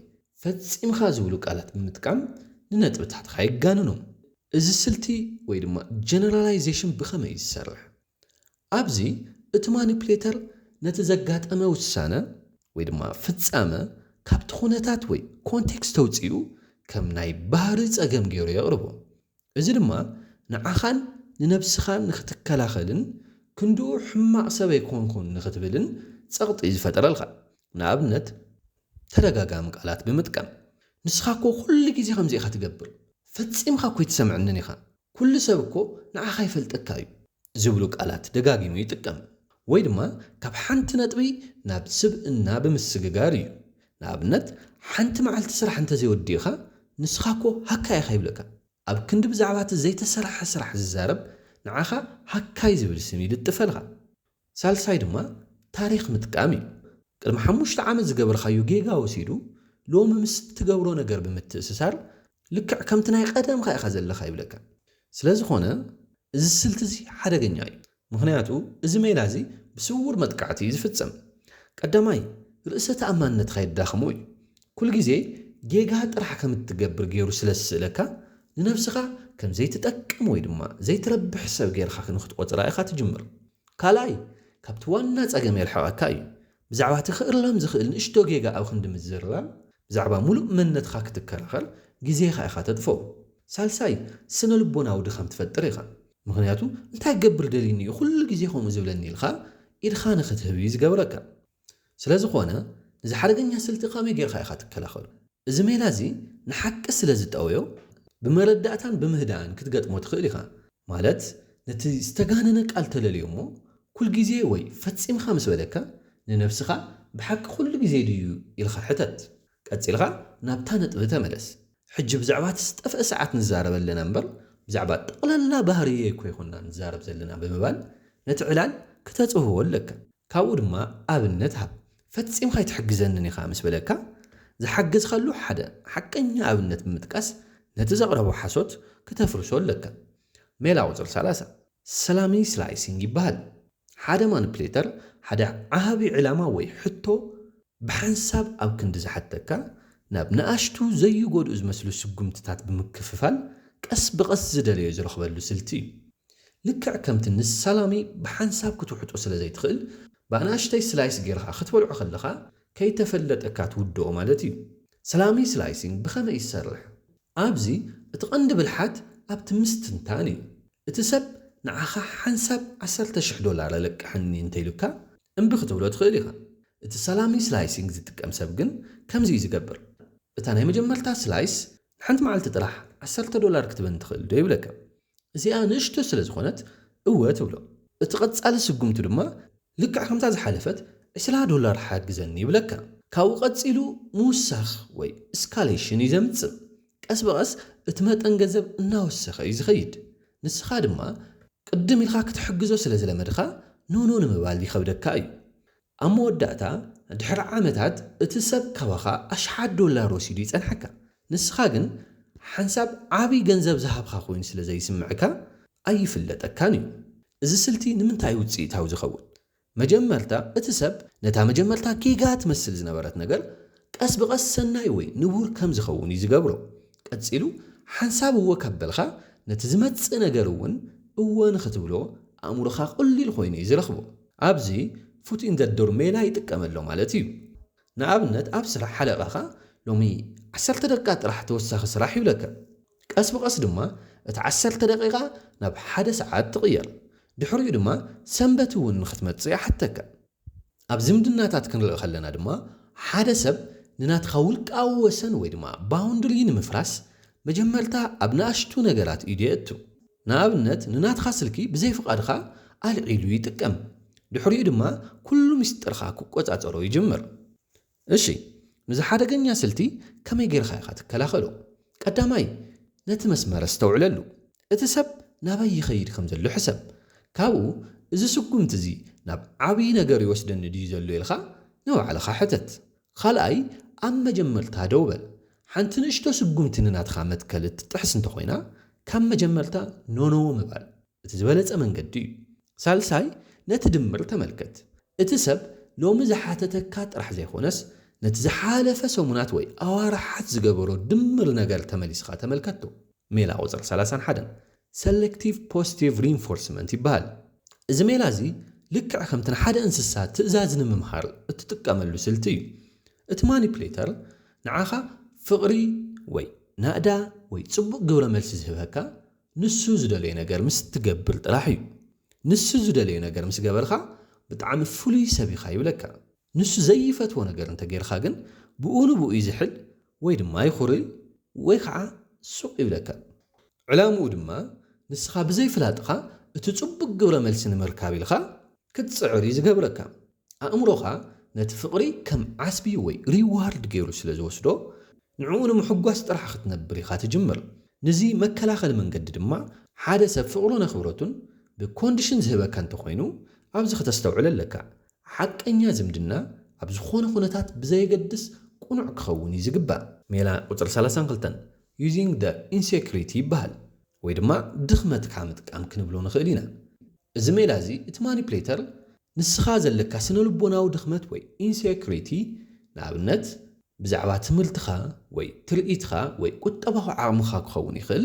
ፈጺምኻ ዝብሉ ቃላት ብምጥቃም ንነጥብታትኻ የጋንኖም። እዚ ስልቲ ወይ ድማ ጀነራላይዜሽን ብኸመይ እዩ ዝሰርሕ? ኣብዚ እቲ ማኒፕሌተር ነቲ ዘጋጠመ ውሳነ ወይ ድማ ፍጻመ ካብቲ ኩነታት ወይ ኮንቴክስት ተውጺኡ ከም ናይ ባህሪ ጸገም ገይሩ የቕርቦ። እዚ ድማ ንዓኻን ንነብስኻን ንኽትከላኸልን ክንድኡ ሕማቕ ሰብ ኣይኮንኩን ንኽትብልን ጸቕጢ እዩ ዝፈጠረልካ። ንኣብነት፣ ተደጋጋሚ ቃላት ብምጥቃም፣ "ንስኻ እኮ ኩሉ ግዜ ከምዚ ኢኻ ትገብር፣ ፈጺምካ እኮ ኣይትሰምዐንን ኢኻ፣ ኩሉ ሰብ እኮ ንዓኻ ይፈልጠካ እዩ" ዝብሉ ቃላት ደጋጊሙ ይጥቀም። ወይ ድማ ካብ ሓንቲ ነጥቢ ናብ ስብእና ብምስግጋር እዩ። ንኣብነት፣ ሓንቲ መዓልቲ ስራሕ እንተዘይወዲእኻ፣ "ንስኻ እኮ ሃካይ ኢኻ" ይብለካ። ኣብ ክንዲ ብዛዕባ እቲ ዘይተሰርሐ ስራሕ ዝዛረብ፣ ንዓኻ ሃካይ ዝብል ስም ይልጥፈልካ። ሳልሳይ ድማ ታሪኽ ምጥቃም እዩ። ቅድሚ ሓሙሽተ ዓመት ዝገበርካዮ ጌጋ ወሲዱ፣ ሎሚ ምስ እትገብሮ ነገር ብምትእስሳር፣ ልክዕ ከምቲ ናይ ቀደምካ ኢኻ ዘለኻ ይብለካ። ስለ ዝኾነ፣ እዚ ስልቲ እዚ ሓደገኛ እዩ። ምኽንያቱ፣ እዚ ሜላ እዚ ብስውር መጥቃዕቲ እዩ ዝፍጸም። ቀዳማይ፣ ርእሰ ተኣማንነትካ የዳኽሞ እዩ። ኩሉ ግዜ ጌጋ ጥራሕ ከም እትገብር ገይሩ ስለ ዝስእለካ፣ ንነብስኻ ከም ዘይትጠቅም ወይ ድማ ዘይትረብሕ ሰብ ጌርካ ንክትቆጽራ ኢኻ ትጅምር። ካልኣይ፣ ካብቲ ዋና ጸገም የርሕቐካ እዩ። ብዛዕባ እቲ ክእረም ዝኽእል ንእሽቶ ጌጋ ኣብ ክንዲ ምዝርራብ፣ ብዛዕባ ሙሉእ መንነትኻ ክትከራኸር ግዜኻ ኢኻ ተጥፍኦ። ሳልሳይ፣ ስነ ልቦናዊ ድኻም ትፈጥር ኢኻ። ምኽንያቱ፣ "እንታይ ክገብር ደልዩኒ እዩ ኩሉ ግዜ ከምኡ ዝብለኒ?" ኢልካ ኢድኻ ንኽትህብ እዩ ዝገብረካ። ስለ ዝኾነ፣ ነዚ ሓደገኛ ስልቲ ከመይ ጌርካ ኢኻ ትከላኸሎ? እዚ ሜላ እዚ ንሓቂ ስለ ዝጠወዮ፣ ብመረዳእታን ብምህዳእን ክትገጥሞ ትኽእል ኢኻ። ማለት፣ ነቲ ዝተጋነነ ቃል ተለልዮ እሞ፣ "ኩል ግዜ" ወይ "ፈጺምካ" ምስ በለካ፣ ንነብስኻ፣ "ብሓቂ ኩሉ ግዜ ድዩ?" ኢልካ ሕተት። ቀጺልካ ናብታ ነጥቢ ተመለስ። "ሕጂ ብዛዕባ እቲ ዝጠፍአ ሰዓት ንዛረብ ኣለና እምበር፣ ብዛዕባ ጠቕላላ ባህርየይ እኮ ኣይኮንና ንዛረብ ዘለና" ብምባል ነቲ ዕላል ክተጽህዎ ኣለካ። ካብኡ ድማ ኣብነት ሃብ። "ፈጺምካ ኣይትሕግዘንን ኢኻ" ምስ በለካ፣ ዝሓገዝካሉ ሓደ ሓቀኛ ኣብነት ብምጥቃስ ነቲ ዘቕረቦ ሓሶት ክተፍርሶ ኣለካ። ሜላ ቁጽሪ ሰላሳ፣ ሰላሚ ስላይሲንግ ይበሃል። ሓደ ማኒፕሌተር ሓደ ዓቢ ዕላማ ወይ ሕቶ ብሓንሳብ ኣብ ክንዲ ዝሓተካ፣ ናብ ንኣሽቱ ዘይጎድኡ ዝመስሉ ስጉምትታት ብምክፍፋል፣ ቀስ ብቐስ ዝደለዮ ዝረኽበሉ ስልቲ እዩ። ልክዕ ከምቲ ንሳላሚ ብሓንሳብ ክትውሕጦ ስለ ዘይትኽእል፣ ብኣናእሽተይ ስላይስ ጌርካ ክትበልዖ ከለኻ፣ ከይተፈለጠካ ትውድኦ ማለት እዩ። ሰላሚ ስላይሲንግ ብኸመይ ይሰርሕ? ኣብዚ እቲ ቀንዲ ብልሓት ኣብቲ ምስትንታን እዩ። እቲ ሰብ ንዓኻ ሓንሳብ ዓሰርተ ሽሕ ዶላር ኣለቅሐኒ እንተኢሉካ፣ እምቢ ክትብሎ ትኽእል ኢኻ። እቲ ሰላሚ ስላይሲንግ ዝጥቀም ሰብ ግን ከምዚ እዩ ዝገብር። እታ ናይ መጀመርታ ስላይስ ንሓንቲ መዓልቲ ጥራሕ ዓሰርተ ዶላር ክትበኒ ትኽእል ዶ ይብለካ። እዚኣ ንእሽቶ ስለ ዝኾነት እወ ትብሎ። እቲ ቀጻሊ ስጉምቱ ድማ ልክዕ ከምታ ዝሓለፈት ዕስራ ዶላር ሓግዘኒ ይብለካ። ካብኡ ቀጺሉ ምውሳኽ ወይ እስካሌሽን እዩ ዘምጽእ። ቀስ ብቐስ እቲ መጠን ገንዘብ እናወሰኸ እዩ ዝኸይድ። ንስኻ ድማ ቅድም ኢልካ ክትሕግዞ ስለ ዝለመድካ ኖኖ ንምባል ይኸብደካ እዩ። ኣብ መወዳእታ፣ ድሕሪ ዓመታት እቲ ሰብ ካባኻ ኣሽሓት ዶላር ወሲዱ ይጸንሓካ። ንስኻ ግን ሓንሳብ ዓቢ ገንዘብ ዝሃብካ ኮይኑ ስለ ዘይስምዕካ ኣይፍለጠካን እዩ። እዚ ስልቲ ንምንታይ እዩ ውጽኢታዊ ዝኸውን? መጀመርታ እቲ ሰብ ነታ መጀመርታ ጌጋ ትመስል ዝነበረት ነገር ቀስ ብቐስ ሰናይ ወይ ንቡር ከም ዝኸውን እዩ ዝገብሮ። ቀጺሉ ሓንሳብ እወ ካብ በልኻ፣ ነቲ ዝመጽእ ነገር እውን እወ ንኽትብሎ ኣእምሮኻ ቐሊል ኮይኑ እዩ ዝረኽቦ። ኣብዚ ፉት ኢን ዘ ዶር ሜላ ይጥቀመሎ ማለት እዩ። ንኣብነት ኣብ ስራሕ ሓለቓኻ ሎሚ ዓሰርተ ደቂቃ ጥራሕ ተወሳኺ ስራሕ ይብለካ። ቀስ ብቐስ ድማ እቲ ዓሰርተ ደቂቓ ናብ ሓደ ሰዓት ትቕየር። ድሕሪኡ ድማ ሰንበት እውን ንኽትመጽእ ይሓተካ። ኣብ ዝምድናታት ክንርኢ ከለና ድማ ሓደ ሰብ ንናትኻ ውልቃዊ ወሰን ወይ ድማ ባውንድሪ ንምፍራስ መጀመርታ ኣብ ንኣሽቱ ነገራት ኢዱ የእቱ። ንኣብነት ንናትኻ ስልኪ ብዘይ ፍቓድኻ ኣልዒሉ ይጥቀም። ድሕሪኡ ድማ ኩሉ ምስጢርኻ ክቆጻጸሮ ይጅምር። እሺ፣ ነዚ ሓደገኛ ስልቲ ከመይ ጌርካ ኢኻ ትከላኸሎ? ቀዳማይ፣ ነቲ መስመር ኣስተውዕለሉ። እቲ ሰብ ናበይ ይኸይድ ከም ዘሎ ሕሰብ። ካብኡ፣ እዚ ስጉምቲ እዚ ናብ ዓብዪ ነገር ይወስደኒ ድዩ ዘሎ ኢልካ ንባዕልኻ ሕተት። ካልኣይ፣ ኣብ መጀመርታ ደው በል። ሓንቲ ንእሽቶ ስጉምቲ ንናትኻ መትከል እትጥሕስ እንተኾይና፣ ካብ መጀመርታ ኖኖ ምባል እቲ ዝበለጸ መንገዲ እዩ። ሳልሳይ፣ ነቲ ድምር ተመልከት። እቲ ሰብ ሎሚ ዝሓተተካ ጥራሕ ዘይኮነስ፣ ነቲ ዝሓለፈ ሰሙናት ወይ ኣዋርሓት ዝገበሮ ድምር ነገር ተመሊስኻ ተመልከቶ። ሜላ ቁጽሪ ሰላሳን ሓደን ሰሌክቲቭ ፖዚቲቭ ሪንፎርስመንት ይበሃል። እዚ ሜላ እዚ ልክዕ ከምቲ ንሓደ እንስሳ ትእዛዝ ንምምሃር እትጥቀመሉ ስልቲ እዩ። እቲ ማኒፕሌተር ንዓኻ ፍቕሪ ወይ ናእዳ ወይ ጽቡቕ ግብረ መልሲ ዝህበካ ንሱ ዝደለዮ ነገር ምስ ትገብር ጥራሕ እዩ። ንሱ ዝደለዮ ነገር ምስ ገበርካ ብጣዕሚ ፍሉይ ሰብ ኢኻ ይብለካ። ንሱ ዘይፈትዎ ነገር እንተጌርካ ግን ብኡ ንብኡ ይዝሕል ወይ ድማ ይኹሪ ወይ ከዓ ሱቕ ይብለካ። ዕላምኡ ድማ ንስኻ ብዘይፍላጥኻ እቲ ጽቡቕ ግብረ መልሲ ንምርካብ ኢልካ ክትጽዕር እዩ ዝገብረካ። ኣእምሮኻ ነቲ ፍቕሪ ከም ዓስቢ ወይ ሪዋርድ ገይሩ ስለ ዝወስዶ፣ ንዕኡ ንምሕጓስ ጥራሕ ክትነብር ኢኻ ትጅምር። ንዚ መከላኸሊ መንገዲ ድማ ሓደ ሰብ ፍቕሩን ኣኽብሮቱን ብኮንዲሽን ዝህበካ እንተኾይኑ፣ ኣብዚ ክተስተውዕል ኣለካ። ሓቀኛ ዝምድና ኣብ ዝኾነ ኩነታት ብዘየገድስ ቅኑዕ ክኸውን እዩ ዝግባእ። ሜላ ቁጽሪ ሰላሳን ክልተን using the insecurity ይበሃል፣ ወይ ድማ ድኽመትካ ምጥቃም ክንብሎ ንኽእል ኢና። እዚ ሜላ እዚ እቲ ማኒፕሌተር ንስኻ ዘለካ ስነ ልቦናዊ ድኽመት ወይ ኢንሴኩሪቲ፣ ንኣብነት ብዛዕባ ትምህርትኻ ወይ ትርኢትካ ወይ ቁጠባዊ ዓቕምኻ ክኸውን ይኽእል፣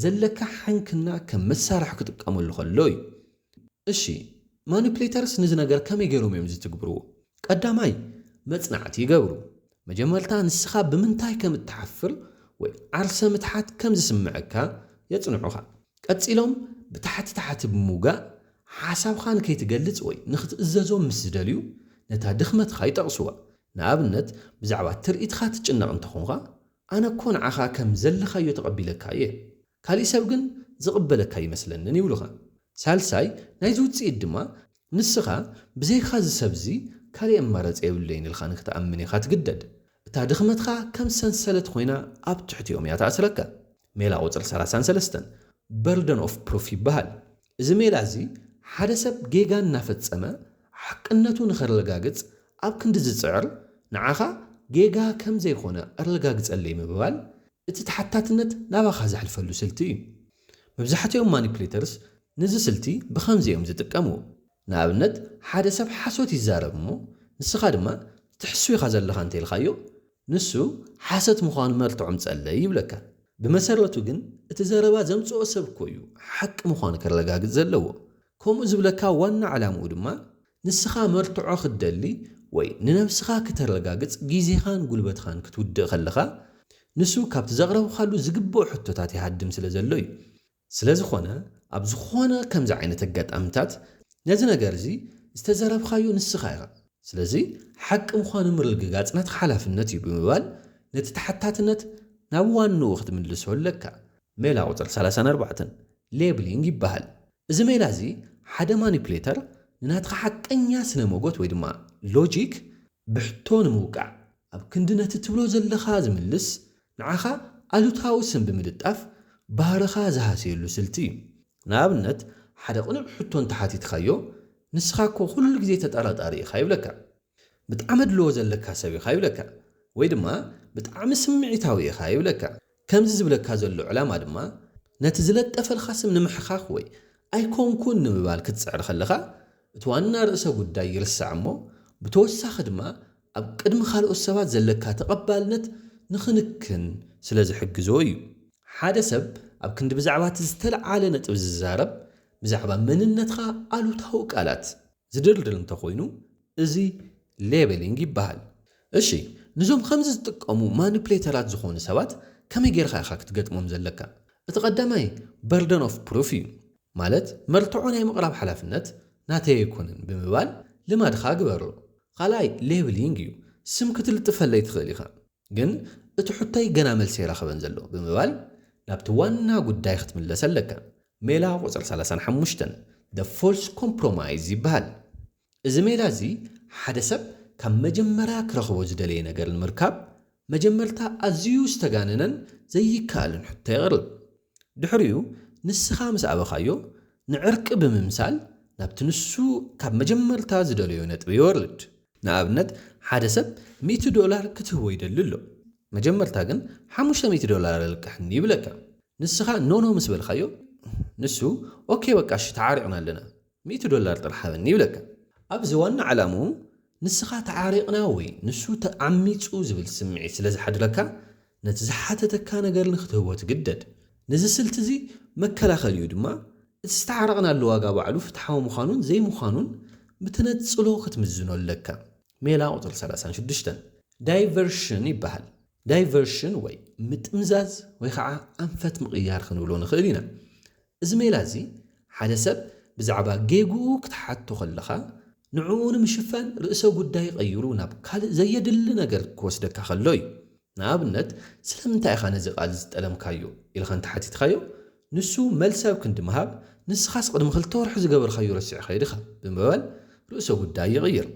ዘለካ ሓንክና ከም መሳርሒ ክጥቀመሉ ከሎ እዩ። እሺ፣ ማኒፕሌተርስ ነዚ ነገር ከመይ ገይሮም እዮም ዝትግብርዎ? ቀዳማይ፣ መጽናዕቲ ይገብሩ። መጀመርታ ንስኻ ብምንታይ ከም እትሓፍር ወይ ዓርሰ ምትሓት ከም ዝስምዐካ የጽንዑኻ። ቀጺሎም ብታሕቲ ታሕቲ ብምውጋእ ሓሳብኻ ንከይትገልጽ ወይ ንኽትእዘዞም ምስ ዝደልዩ ነታ ድኽመትኻ ይጠቕስዋ። ንኣብነት ብዛዕባ ትርኢትኻ ትጭነቕ እንተኾንኻ፣ ኣነ እኮ ንዓኻ ከም ዘለኻዮ ተቐቢለካ እየ፣ ካሊእ ሰብ ግን ዝቕበለካ ኣይመስለንን ይብሉኻ። ሳልሳይ ናይዚ ውጽኢት ድማ ንስኻ ብዘይካ እዚ ሰብ እዚ ካሊእ ኣማራጺ የብለይን ኢልካ ንክትኣምን ኢኻ ትግደድ። እታ ድኽመትኻ ከም ሰንሰለት ኮይና ኣብ ትሕቲኦም እያ ትኣስረካ። ሜላ ቁጽሪ ሰላሳን ሰለስተን በርደን ኦፍ ፕሩፍ ይበሃል። እዚ ሜላ እዚ ሓደ ሰብ ጌጋ እናፈጸመ ሓቅነቱ ንኸረጋግጽ ኣብ ክንዲ ዝጽዕር፣ ንዓኻ ጌጋ ከም ዘይኮነ ኣረጋግጸለይ ምባል እቲ ተሓታትነት ናባኻ ዘሕልፈሉ ስልቲ እዩ። መብዛሕትኦም ማኒፕሌተርስ ነዚ ስልቲ ብኸምዚ እዮም ዝጥቀምዎ። ንኣብነት ሓደ ሰብ ሓሶት ይዛረብ እሞ ንስኻ ድማ ትሕሱ ኢኻ ዘለኻ እንተኢልካዮ፣ ንሱ ሓሰት ምዃኑ መርትዖ ምጸለይ ይብለካ። ብመሰረቱ ግን እቲ ዘረባ ዘምጽኦ ሰብ እኮ እዩ ሓቂ ምዃኑ ከረጋግጽ ዘለዎ። ከምኡ ዝብለካ ዋና ዕላምኡ ድማ ንስኻ መርትዖ ክትደሊ ወይ ንነብስኻ ክተረጋግጽ ግዜኻን ጉልበትኻን ክትውድእ ከለኻ፣ ንሱ ካብቲ ዘቕረብካሉ ዝግብኦ ሕቶታት ይሃድም ስለ ዘሎ እዩ። ስለ ዝኾነ ኣብ ዝኾነ ከምዚ ዓይነት ኣጋጣምታት ነዚ ነገር እዚ ዝተዘረብካዮ ንስኻ ኢኻ። ስለዚ ሓቂ ምዃኑ ምርግጋጽ ናትካ ሓላፍነት እዩ ብምባል ነቲ ተሓታትነት ናብ ዋንኡ ክትምልሶ ኣለካ። ሜላ ቁጽሪ ሰላሳን ኣርባዕተን ሌብሊንግ ይበሃል። እዚ ሜላ እዚ ሓደ ማኒፕሌተር ንናትካ ሓቀኛ ስነ መጎት ወይ ድማ ሎጂክ ብሕቶ ንምውቃዕ ኣብ ክንዲ ነቲ ትብሎ ዘለኻ ዝምልስ ንዓኻ ኣሉታዊ ስም ብምልጣፍ ባህርኻ ዝሃስየሉ ስልቲ እዩ። ንኣብነት ሓደ ቅኑዕ ሕቶ እንተሓቲትካዮ ንስኻ እኮ ኩሉ ግዜ ተጠራጣሪ ኢኻ ይብለካ። ብጣዕሚ ኣድልዎ ዘለካ ሰብ ኢኻ ይብለካ፣ ወይ ድማ ብጣዕሚ ስምዒታዊ ኢኻ ይብለካ። ከምዚ ዝብለካ ዘሎ ዕላማ ድማ ነቲ ዝለጠፈልካ ስም ንምሕኻኽ ወይ ኣይኮንኩን ንምባል ክትጽዕር ከለኻ እቲ ዋና ርእሰ ጉዳይ ይርሳዕ እሞ፣ ብተወሳኺ ድማ ኣብ ቅድሚ ካልኦት ሰባት ዘለካ ተቐባልነት ንኽንክን ስለ ዝሕግዞ እዩ። ሓደ ሰብ ኣብ ክንዲ ብዛዕባ እቲ ዝተለዓለ ነጥቢ ዝዛረብ፣ ብዛዕባ መንነትካ ኣሉታዊ ቃላት ዝድርድር እንተኾይኑ፣ እዚ ሌበሊንግ ይበሃል። እሺ፣ ንዞም ከምዚ ዝጥቀሙ ማኒፕሌተራት ዝኾኑ ሰባት ከመይ ጌርካ ኢኻ ክትገጥሞም ዘለካ? እቲ ቀዳማይ በርደን ኦፍ ፕሩፍ እዩ። ማለት መርትዖ ናይ ምቕራብ ሓላፍነት ናተይ ኣይኮነን ብምባል ልማድኻ ግበሮ። ካልኣይ ሌብሊንግ እዩ። ስም ክትልጥፈለይ ትኽእል ኢኻ፣ ግን እቲ ሕቶይ ገና መልሲ ኣይረኸበን ዘሎ ብምባል ናብቲ ዋና ጉዳይ ክትምለስ ኣለካ። ሜላ ቁፅር ሰላሳን ሓሙሽተን ደ ፎልስ ኮምፕሮማይዝ ይበሃል። እዚ ሜላ እዚ ሓደ ሰብ ካብ መጀመርያ ክረኽቦ ዝደለየ ነገር ንምርካብ መጀመርታ ኣዝዩ ዝተጋነነን ዘይከኣልን ሕቶ የቕርብ። ድሕሪኡ ንስኻ ምስ ኣበኻዮ ንዕርቂ ብምምሳል ናብቲ ንሱ ካብ መጀመርታ ዝደለዮ ነጥቢ ይወርድ። ንኣብነት ሓደ ሰብ ሚእቲ ዶላር ክትህቦ ይደሊ ኣሎ። መጀመርታ ግን ሓሙሽተ ሚእቲ ዶላር ኣልቅሕኒ ይብለካ። ንስኻ ኖኖ ምስ በልካዮ ንሱ ኦኬ በቃ እሺ ተዓሪቕና ኣለና፣ ሚእቲ ዶላር ጥራሕ ሃበኒ ይብለካ። ኣብዚ ዋና ዕላምኡ ንስኻ ተዓሪቕና ወይ ንሱ ተዓሚጹ ዝብል ስምዒት ስለ ዝሓድረካ ነቲ ዝሓተተካ ነገር ንክትህቦ ትግደድ። ነዚ ስልቲ እዚ መከላኸሊኡ ድማ እቲ ዝተዓረቕናሉ ዋጋ ባዕሉ ፍትሓዊ ምዃኑን ዘይምዃኑን ብትነጽሎ ክትምዝኖ ኣለካ። ሜላ ቁፅሪ ሰላሳን ሽዱሽተን ዳይቨርሽን ይበሃል። ዳይቨርሽን ወይ ምጥምዛዝ ወይ ከዓ ኣንፈት ምቕያር ክንብሎ ንኽእል ኢና። እዚ ሜላ እዚ ሓደ ሰብ ብዛዕባ ጌግኡ ክትሓቶ ከለኻ ንዕኡ ንምሽፋን ርእሰ ጉዳይ ቀይሩ ናብ ካልእ ዘየድሊ ነገር ክወስደካ ከሎ እዩ። ንኣብነት ስለምንታይ ኢኻ ነዚ ቃል ዝጠለምካዮ ኢልኻ እንተሓቲትካዮ ንሱ መልሲ ኣብ ክንዲ ምሃብ ንስኻስ ቅድሚ ክልተ ወርሒ ዝገበርካዮ ረሲዕኻዮ ዲኻ ብምባል ርእሰ ጉዳይ ይቕይር።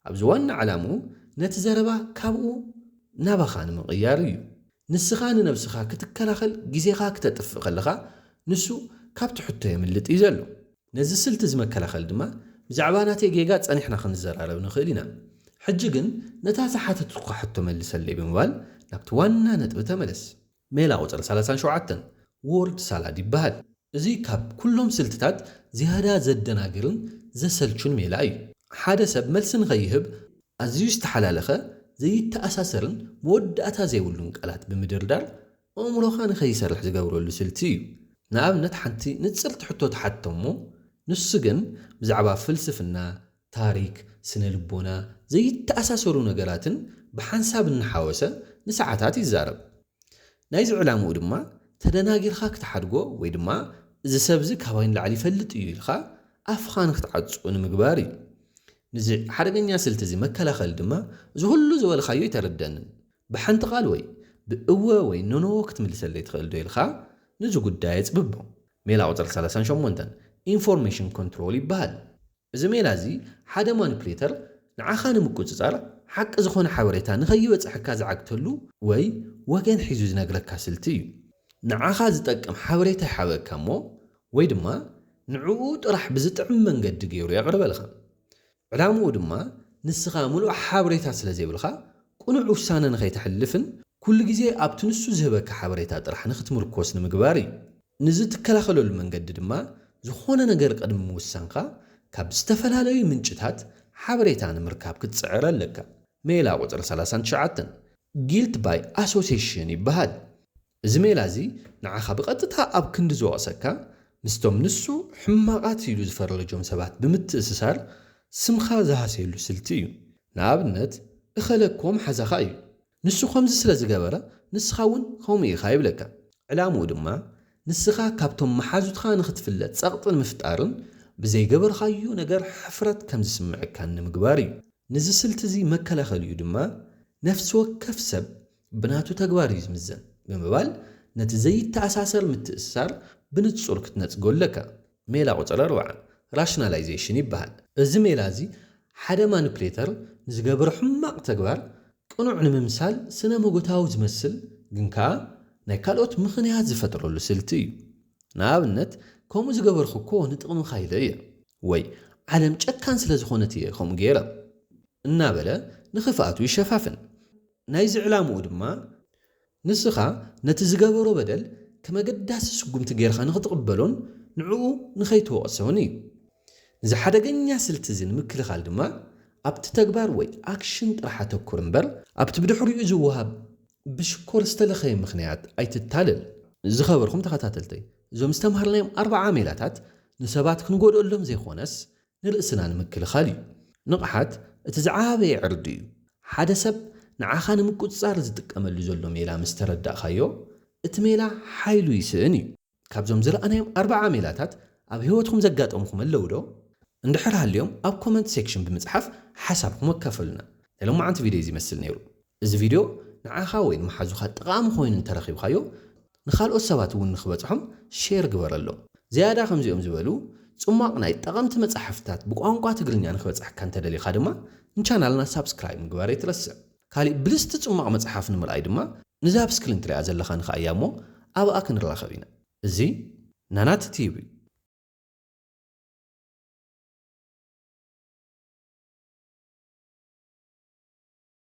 ኣብዚ ዋና ዕላምኡ ነቲ ዘረባ ካብኡ ናባኻ ንምቕያር እዩ። ንስኻ ንነብስኻ ክትከላኸል ግዜኻ ክተጥፍእ ከለኻ ንሱ ካብቲ ሕቶ የምልጥ እዩ ዘሎ። ነዚ ስልቲ እዚ መከላኸሊ ድማ ብዛዕባ ናተይ ጌጋ ጸኒሕና ክንዘራረብ ንኽእል ኢና። ሕጂ ግን ነታ ዝሓተትኩኻ ሕቶ መልሰለይ ብምባል ናብቲ ዋና ነጥቢ ተመለስ። ሜላ ቁፅሪ ሰላሳን ሸውዓተን ወርድ ሳላድ ይበሃል። እዚ ካብ ኩሎም ስልትታት ዝያዳ ዘደናግርን ዘሰልቹን ሜላ እዩ። ሓደ ሰብ መልሲ ንኸይህብ ኣዝዩ ዝተሓላለኸ ዘይተኣሳሰርን መወዳእታ ዘይብሉን ቃላት ብምድርዳር ኣእምሮኻ ንኸይሰርሕ ዝገብረሉ ስልቲ እዩ። ንኣብነት ሓንቲ ንጽርቲ ሕቶ ትሓቶ እሞ ንሱ ግን ብዛዕባ ፍልስፍና፣ ታሪክ፣ ስነ ልቦና ዘይተኣሳሰሩ ነገራትን ብሓንሳብ እናሓወሰ ንሰዓታት ይዛረብ። ናይዚ ዕላምኡ ድማ ተደናጊርካ ክትሓድጎ ወይ ድማ እዚ ሰብዚ ካባይ ንላዕሊ ይፈልጥ እዩ ኢልካ ኣፍኻ ንክትዓጹ ንምግባር እዩ። ንዚ ሓደገኛ ስልቲ እዚ መከላኸሊ ድማ እዚ ኩሉ ዝበልካዮ ኣይተረደንን። ብሓንቲ ቃል ወይ ብእወ ወይ ኖኖ ክትምልሰለይ ትኽእል ዶ ኢልካ ንዚ ጉዳይ ኣጽብቦ። ሜላ ቁፅሪ ሰላሳን ሸሞንተን ኢንፎርሜሽን ኮንትሮል ይበሃል። እዚ ሜላ እዚ ሓደ ማኒፕሌተር ንዓኻ ንምቁፅፃር ሓቂ ዝኾነ ሓበሬታ ንኸይበፅሐካ ዝዓግተሉ ወይ ወገን ሒዙ ዝነግረካ ስልቲ እዩ። ንዓኻ ዝጠቅም ሓበሬታ ይሓበካ እሞ ወይ ድማ ንዕኡ ጥራሕ ብዝጥዕም መንገዲ ገይሩ የቕርበልካ። ዕላምኡ ድማ ንስኻ ምሉእ ሓበሬታ ስለ ዘይብልካ ቅኑዕ ውሳነ ንኸይተሕልፍን ኩሉ ግዜ ኣብቲ ንሱ ዝህበካ ሓበሬታ ጥራሕ ንኽትምርኮስ ንምግባር እዩ። ንዚ ትከላኸለሉ መንገዲ ድማ ዝኾነ ነገር ቅድሚ ምውሳንካ ካብ ዝተፈላለዩ ምንጭታት ሓበሬታ ንምርካብ ክትጽዕር ኣለካ። ሜላ ቁፅሪ ሰላሳን ትሽዓተን ጊልት ባይ ኣሶሴሽን ይበሃል። እዚ ሜላ እዚ ንዓኻ ብቐጥታ ኣብ ክንዲ ዝወቕሰካ ምስቶም ንሱ ሕማቓት ኢሉ ዝፈረጆም ሰባት ብምትእስሳር ስምኻ ዝሃሰየሉ ስልቲ እዩ። ንኣብነት እኸለ እኮ መሓዛኻ እዩ። ንሱ ከምዚ ስለ ዝገበረ ንስኻ እውን ከምኡ ኢኻ ይብለካ። ዕላምኡ ድማ ንስኻ ካብቶም መሓዙትኻ ንኽትፍለጥ ጸቕጢ ንምፍጣርን ብዘይገበርካዮ ነገር ሕፍረት ከም ዝስምዐካን ንምግባር እዩ። ንዚ ስልቲ እዚ መከላኸሊኡ ድማ ነፍሲ ወከፍ ሰብ ብናቱ ተግባር እዩ ዝምዘን ብምባል ነቲ ዘይተኣሳሰር ምትእስሳር ብንጹር ክትነጽጎ ኣለካ። ሜላ ቁጽሪ ኣርባዓ ራሽናላይዜሽን ይበሃል። እዚ ሜላ እዚ ሓደ ማኒፕሌተር ንዝገበሮ ሕማቕ ተግባር ቅኑዕ ንምምሳል ስነ መጎታዊ ዝመስል ግን ከኣ ናይ ካልኦት ምኽንያት ዝፈጥረሉ ስልቲ እዩ። ንኣብነት ከምኡ ዝገበርኩ እኮ ንጥቕምኻ ኢለ እየ ወይ ዓለም ጨካን ስለ ዝኾነት እየ ከምኡ ገይረ እናበለ ንኽፍኣቱ ይሸፋፍን። ናይዚ ዕላምኡ ድማ ንስኻ ነቲ ዝገበሮ በደል ከም ኣገዳሲ ስጉምቲ ጌርካ ንኽትቕበሎን ንዕኡ ንኸይትወቕሶን እዩ። እዚ ሓደገኛ ስልቲ እዚ ንምክልኻል ድማ ኣብቲ ተግባር ወይ ኣክሽን ጥራሕ ኣተኩር እምበር ኣብቲ ብድሕሪኡ ዝወሃብ ብሽኮር ዝተለኸየ ምኽንያት ኣይትታለል። ዝኸበርኩም ተኸታተልተይ፣ እዞም ዝተምሃርናዮም ኣርባዓ ሜላታት ንሰባት ክንጎድኣሎም ዘይኮነስ ንርእስና ንምክልኻል እዩ። ንቕሓት እቲ ዝዓበየ ዕርዲ እዩ። ሓደ ሰብ ንዓኻ ንምቁጽጻር ዝጥቀመሉ ዘሎ ሜላ ምስ ተረዳእኻዮ፣ እቲ ሜላ ሓይሉ ይስእን እዩ። ካብዞም ዝረኣናዮም ኣርባዓ ሜላታት ኣብ ህይወትኩም ዘጋጠምኩም ኣለዉ ዶ? እንድሕር ሃልዮም ኣብ ኮመንት ሴክሽን ብምጽሓፍ ሓሳብኩም ኣካፈሉና። ናይ ሎማዓንቲ ቪድዮ እዚ ይመስል ነይሩ። እዚ ቪድዮ ንዓኻ ወይ ንመሓዙኻ ጠቓሚ ኮይኑ እንተረኺብካዮ ንኻልኦት ሰባት እውን ንኽበጽሖም ሼር ግበረሎም። ዝያዳ ከምዚኦም ዝበሉ ጽሟቕ ናይ ጠቐምቲ መጻሕፍታት ብቋንቋ ትግርኛ ንኽበጽሐካ እንተደሊኻ ድማ ንቻናልና ሳብስክራይብ ምግባር ኣይትረስዕ። ካሊእ ብልስቲ ጽሟቕ መጽሓፍ ንምርኣይ ድማ ንዛ ኣብ ስክሪን ትሪኣ ዘለኻ ንኽኣያ እሞ ኣብኣ ክንራኸብ ኢና። እዚ ናናት ቲቪ እዩ።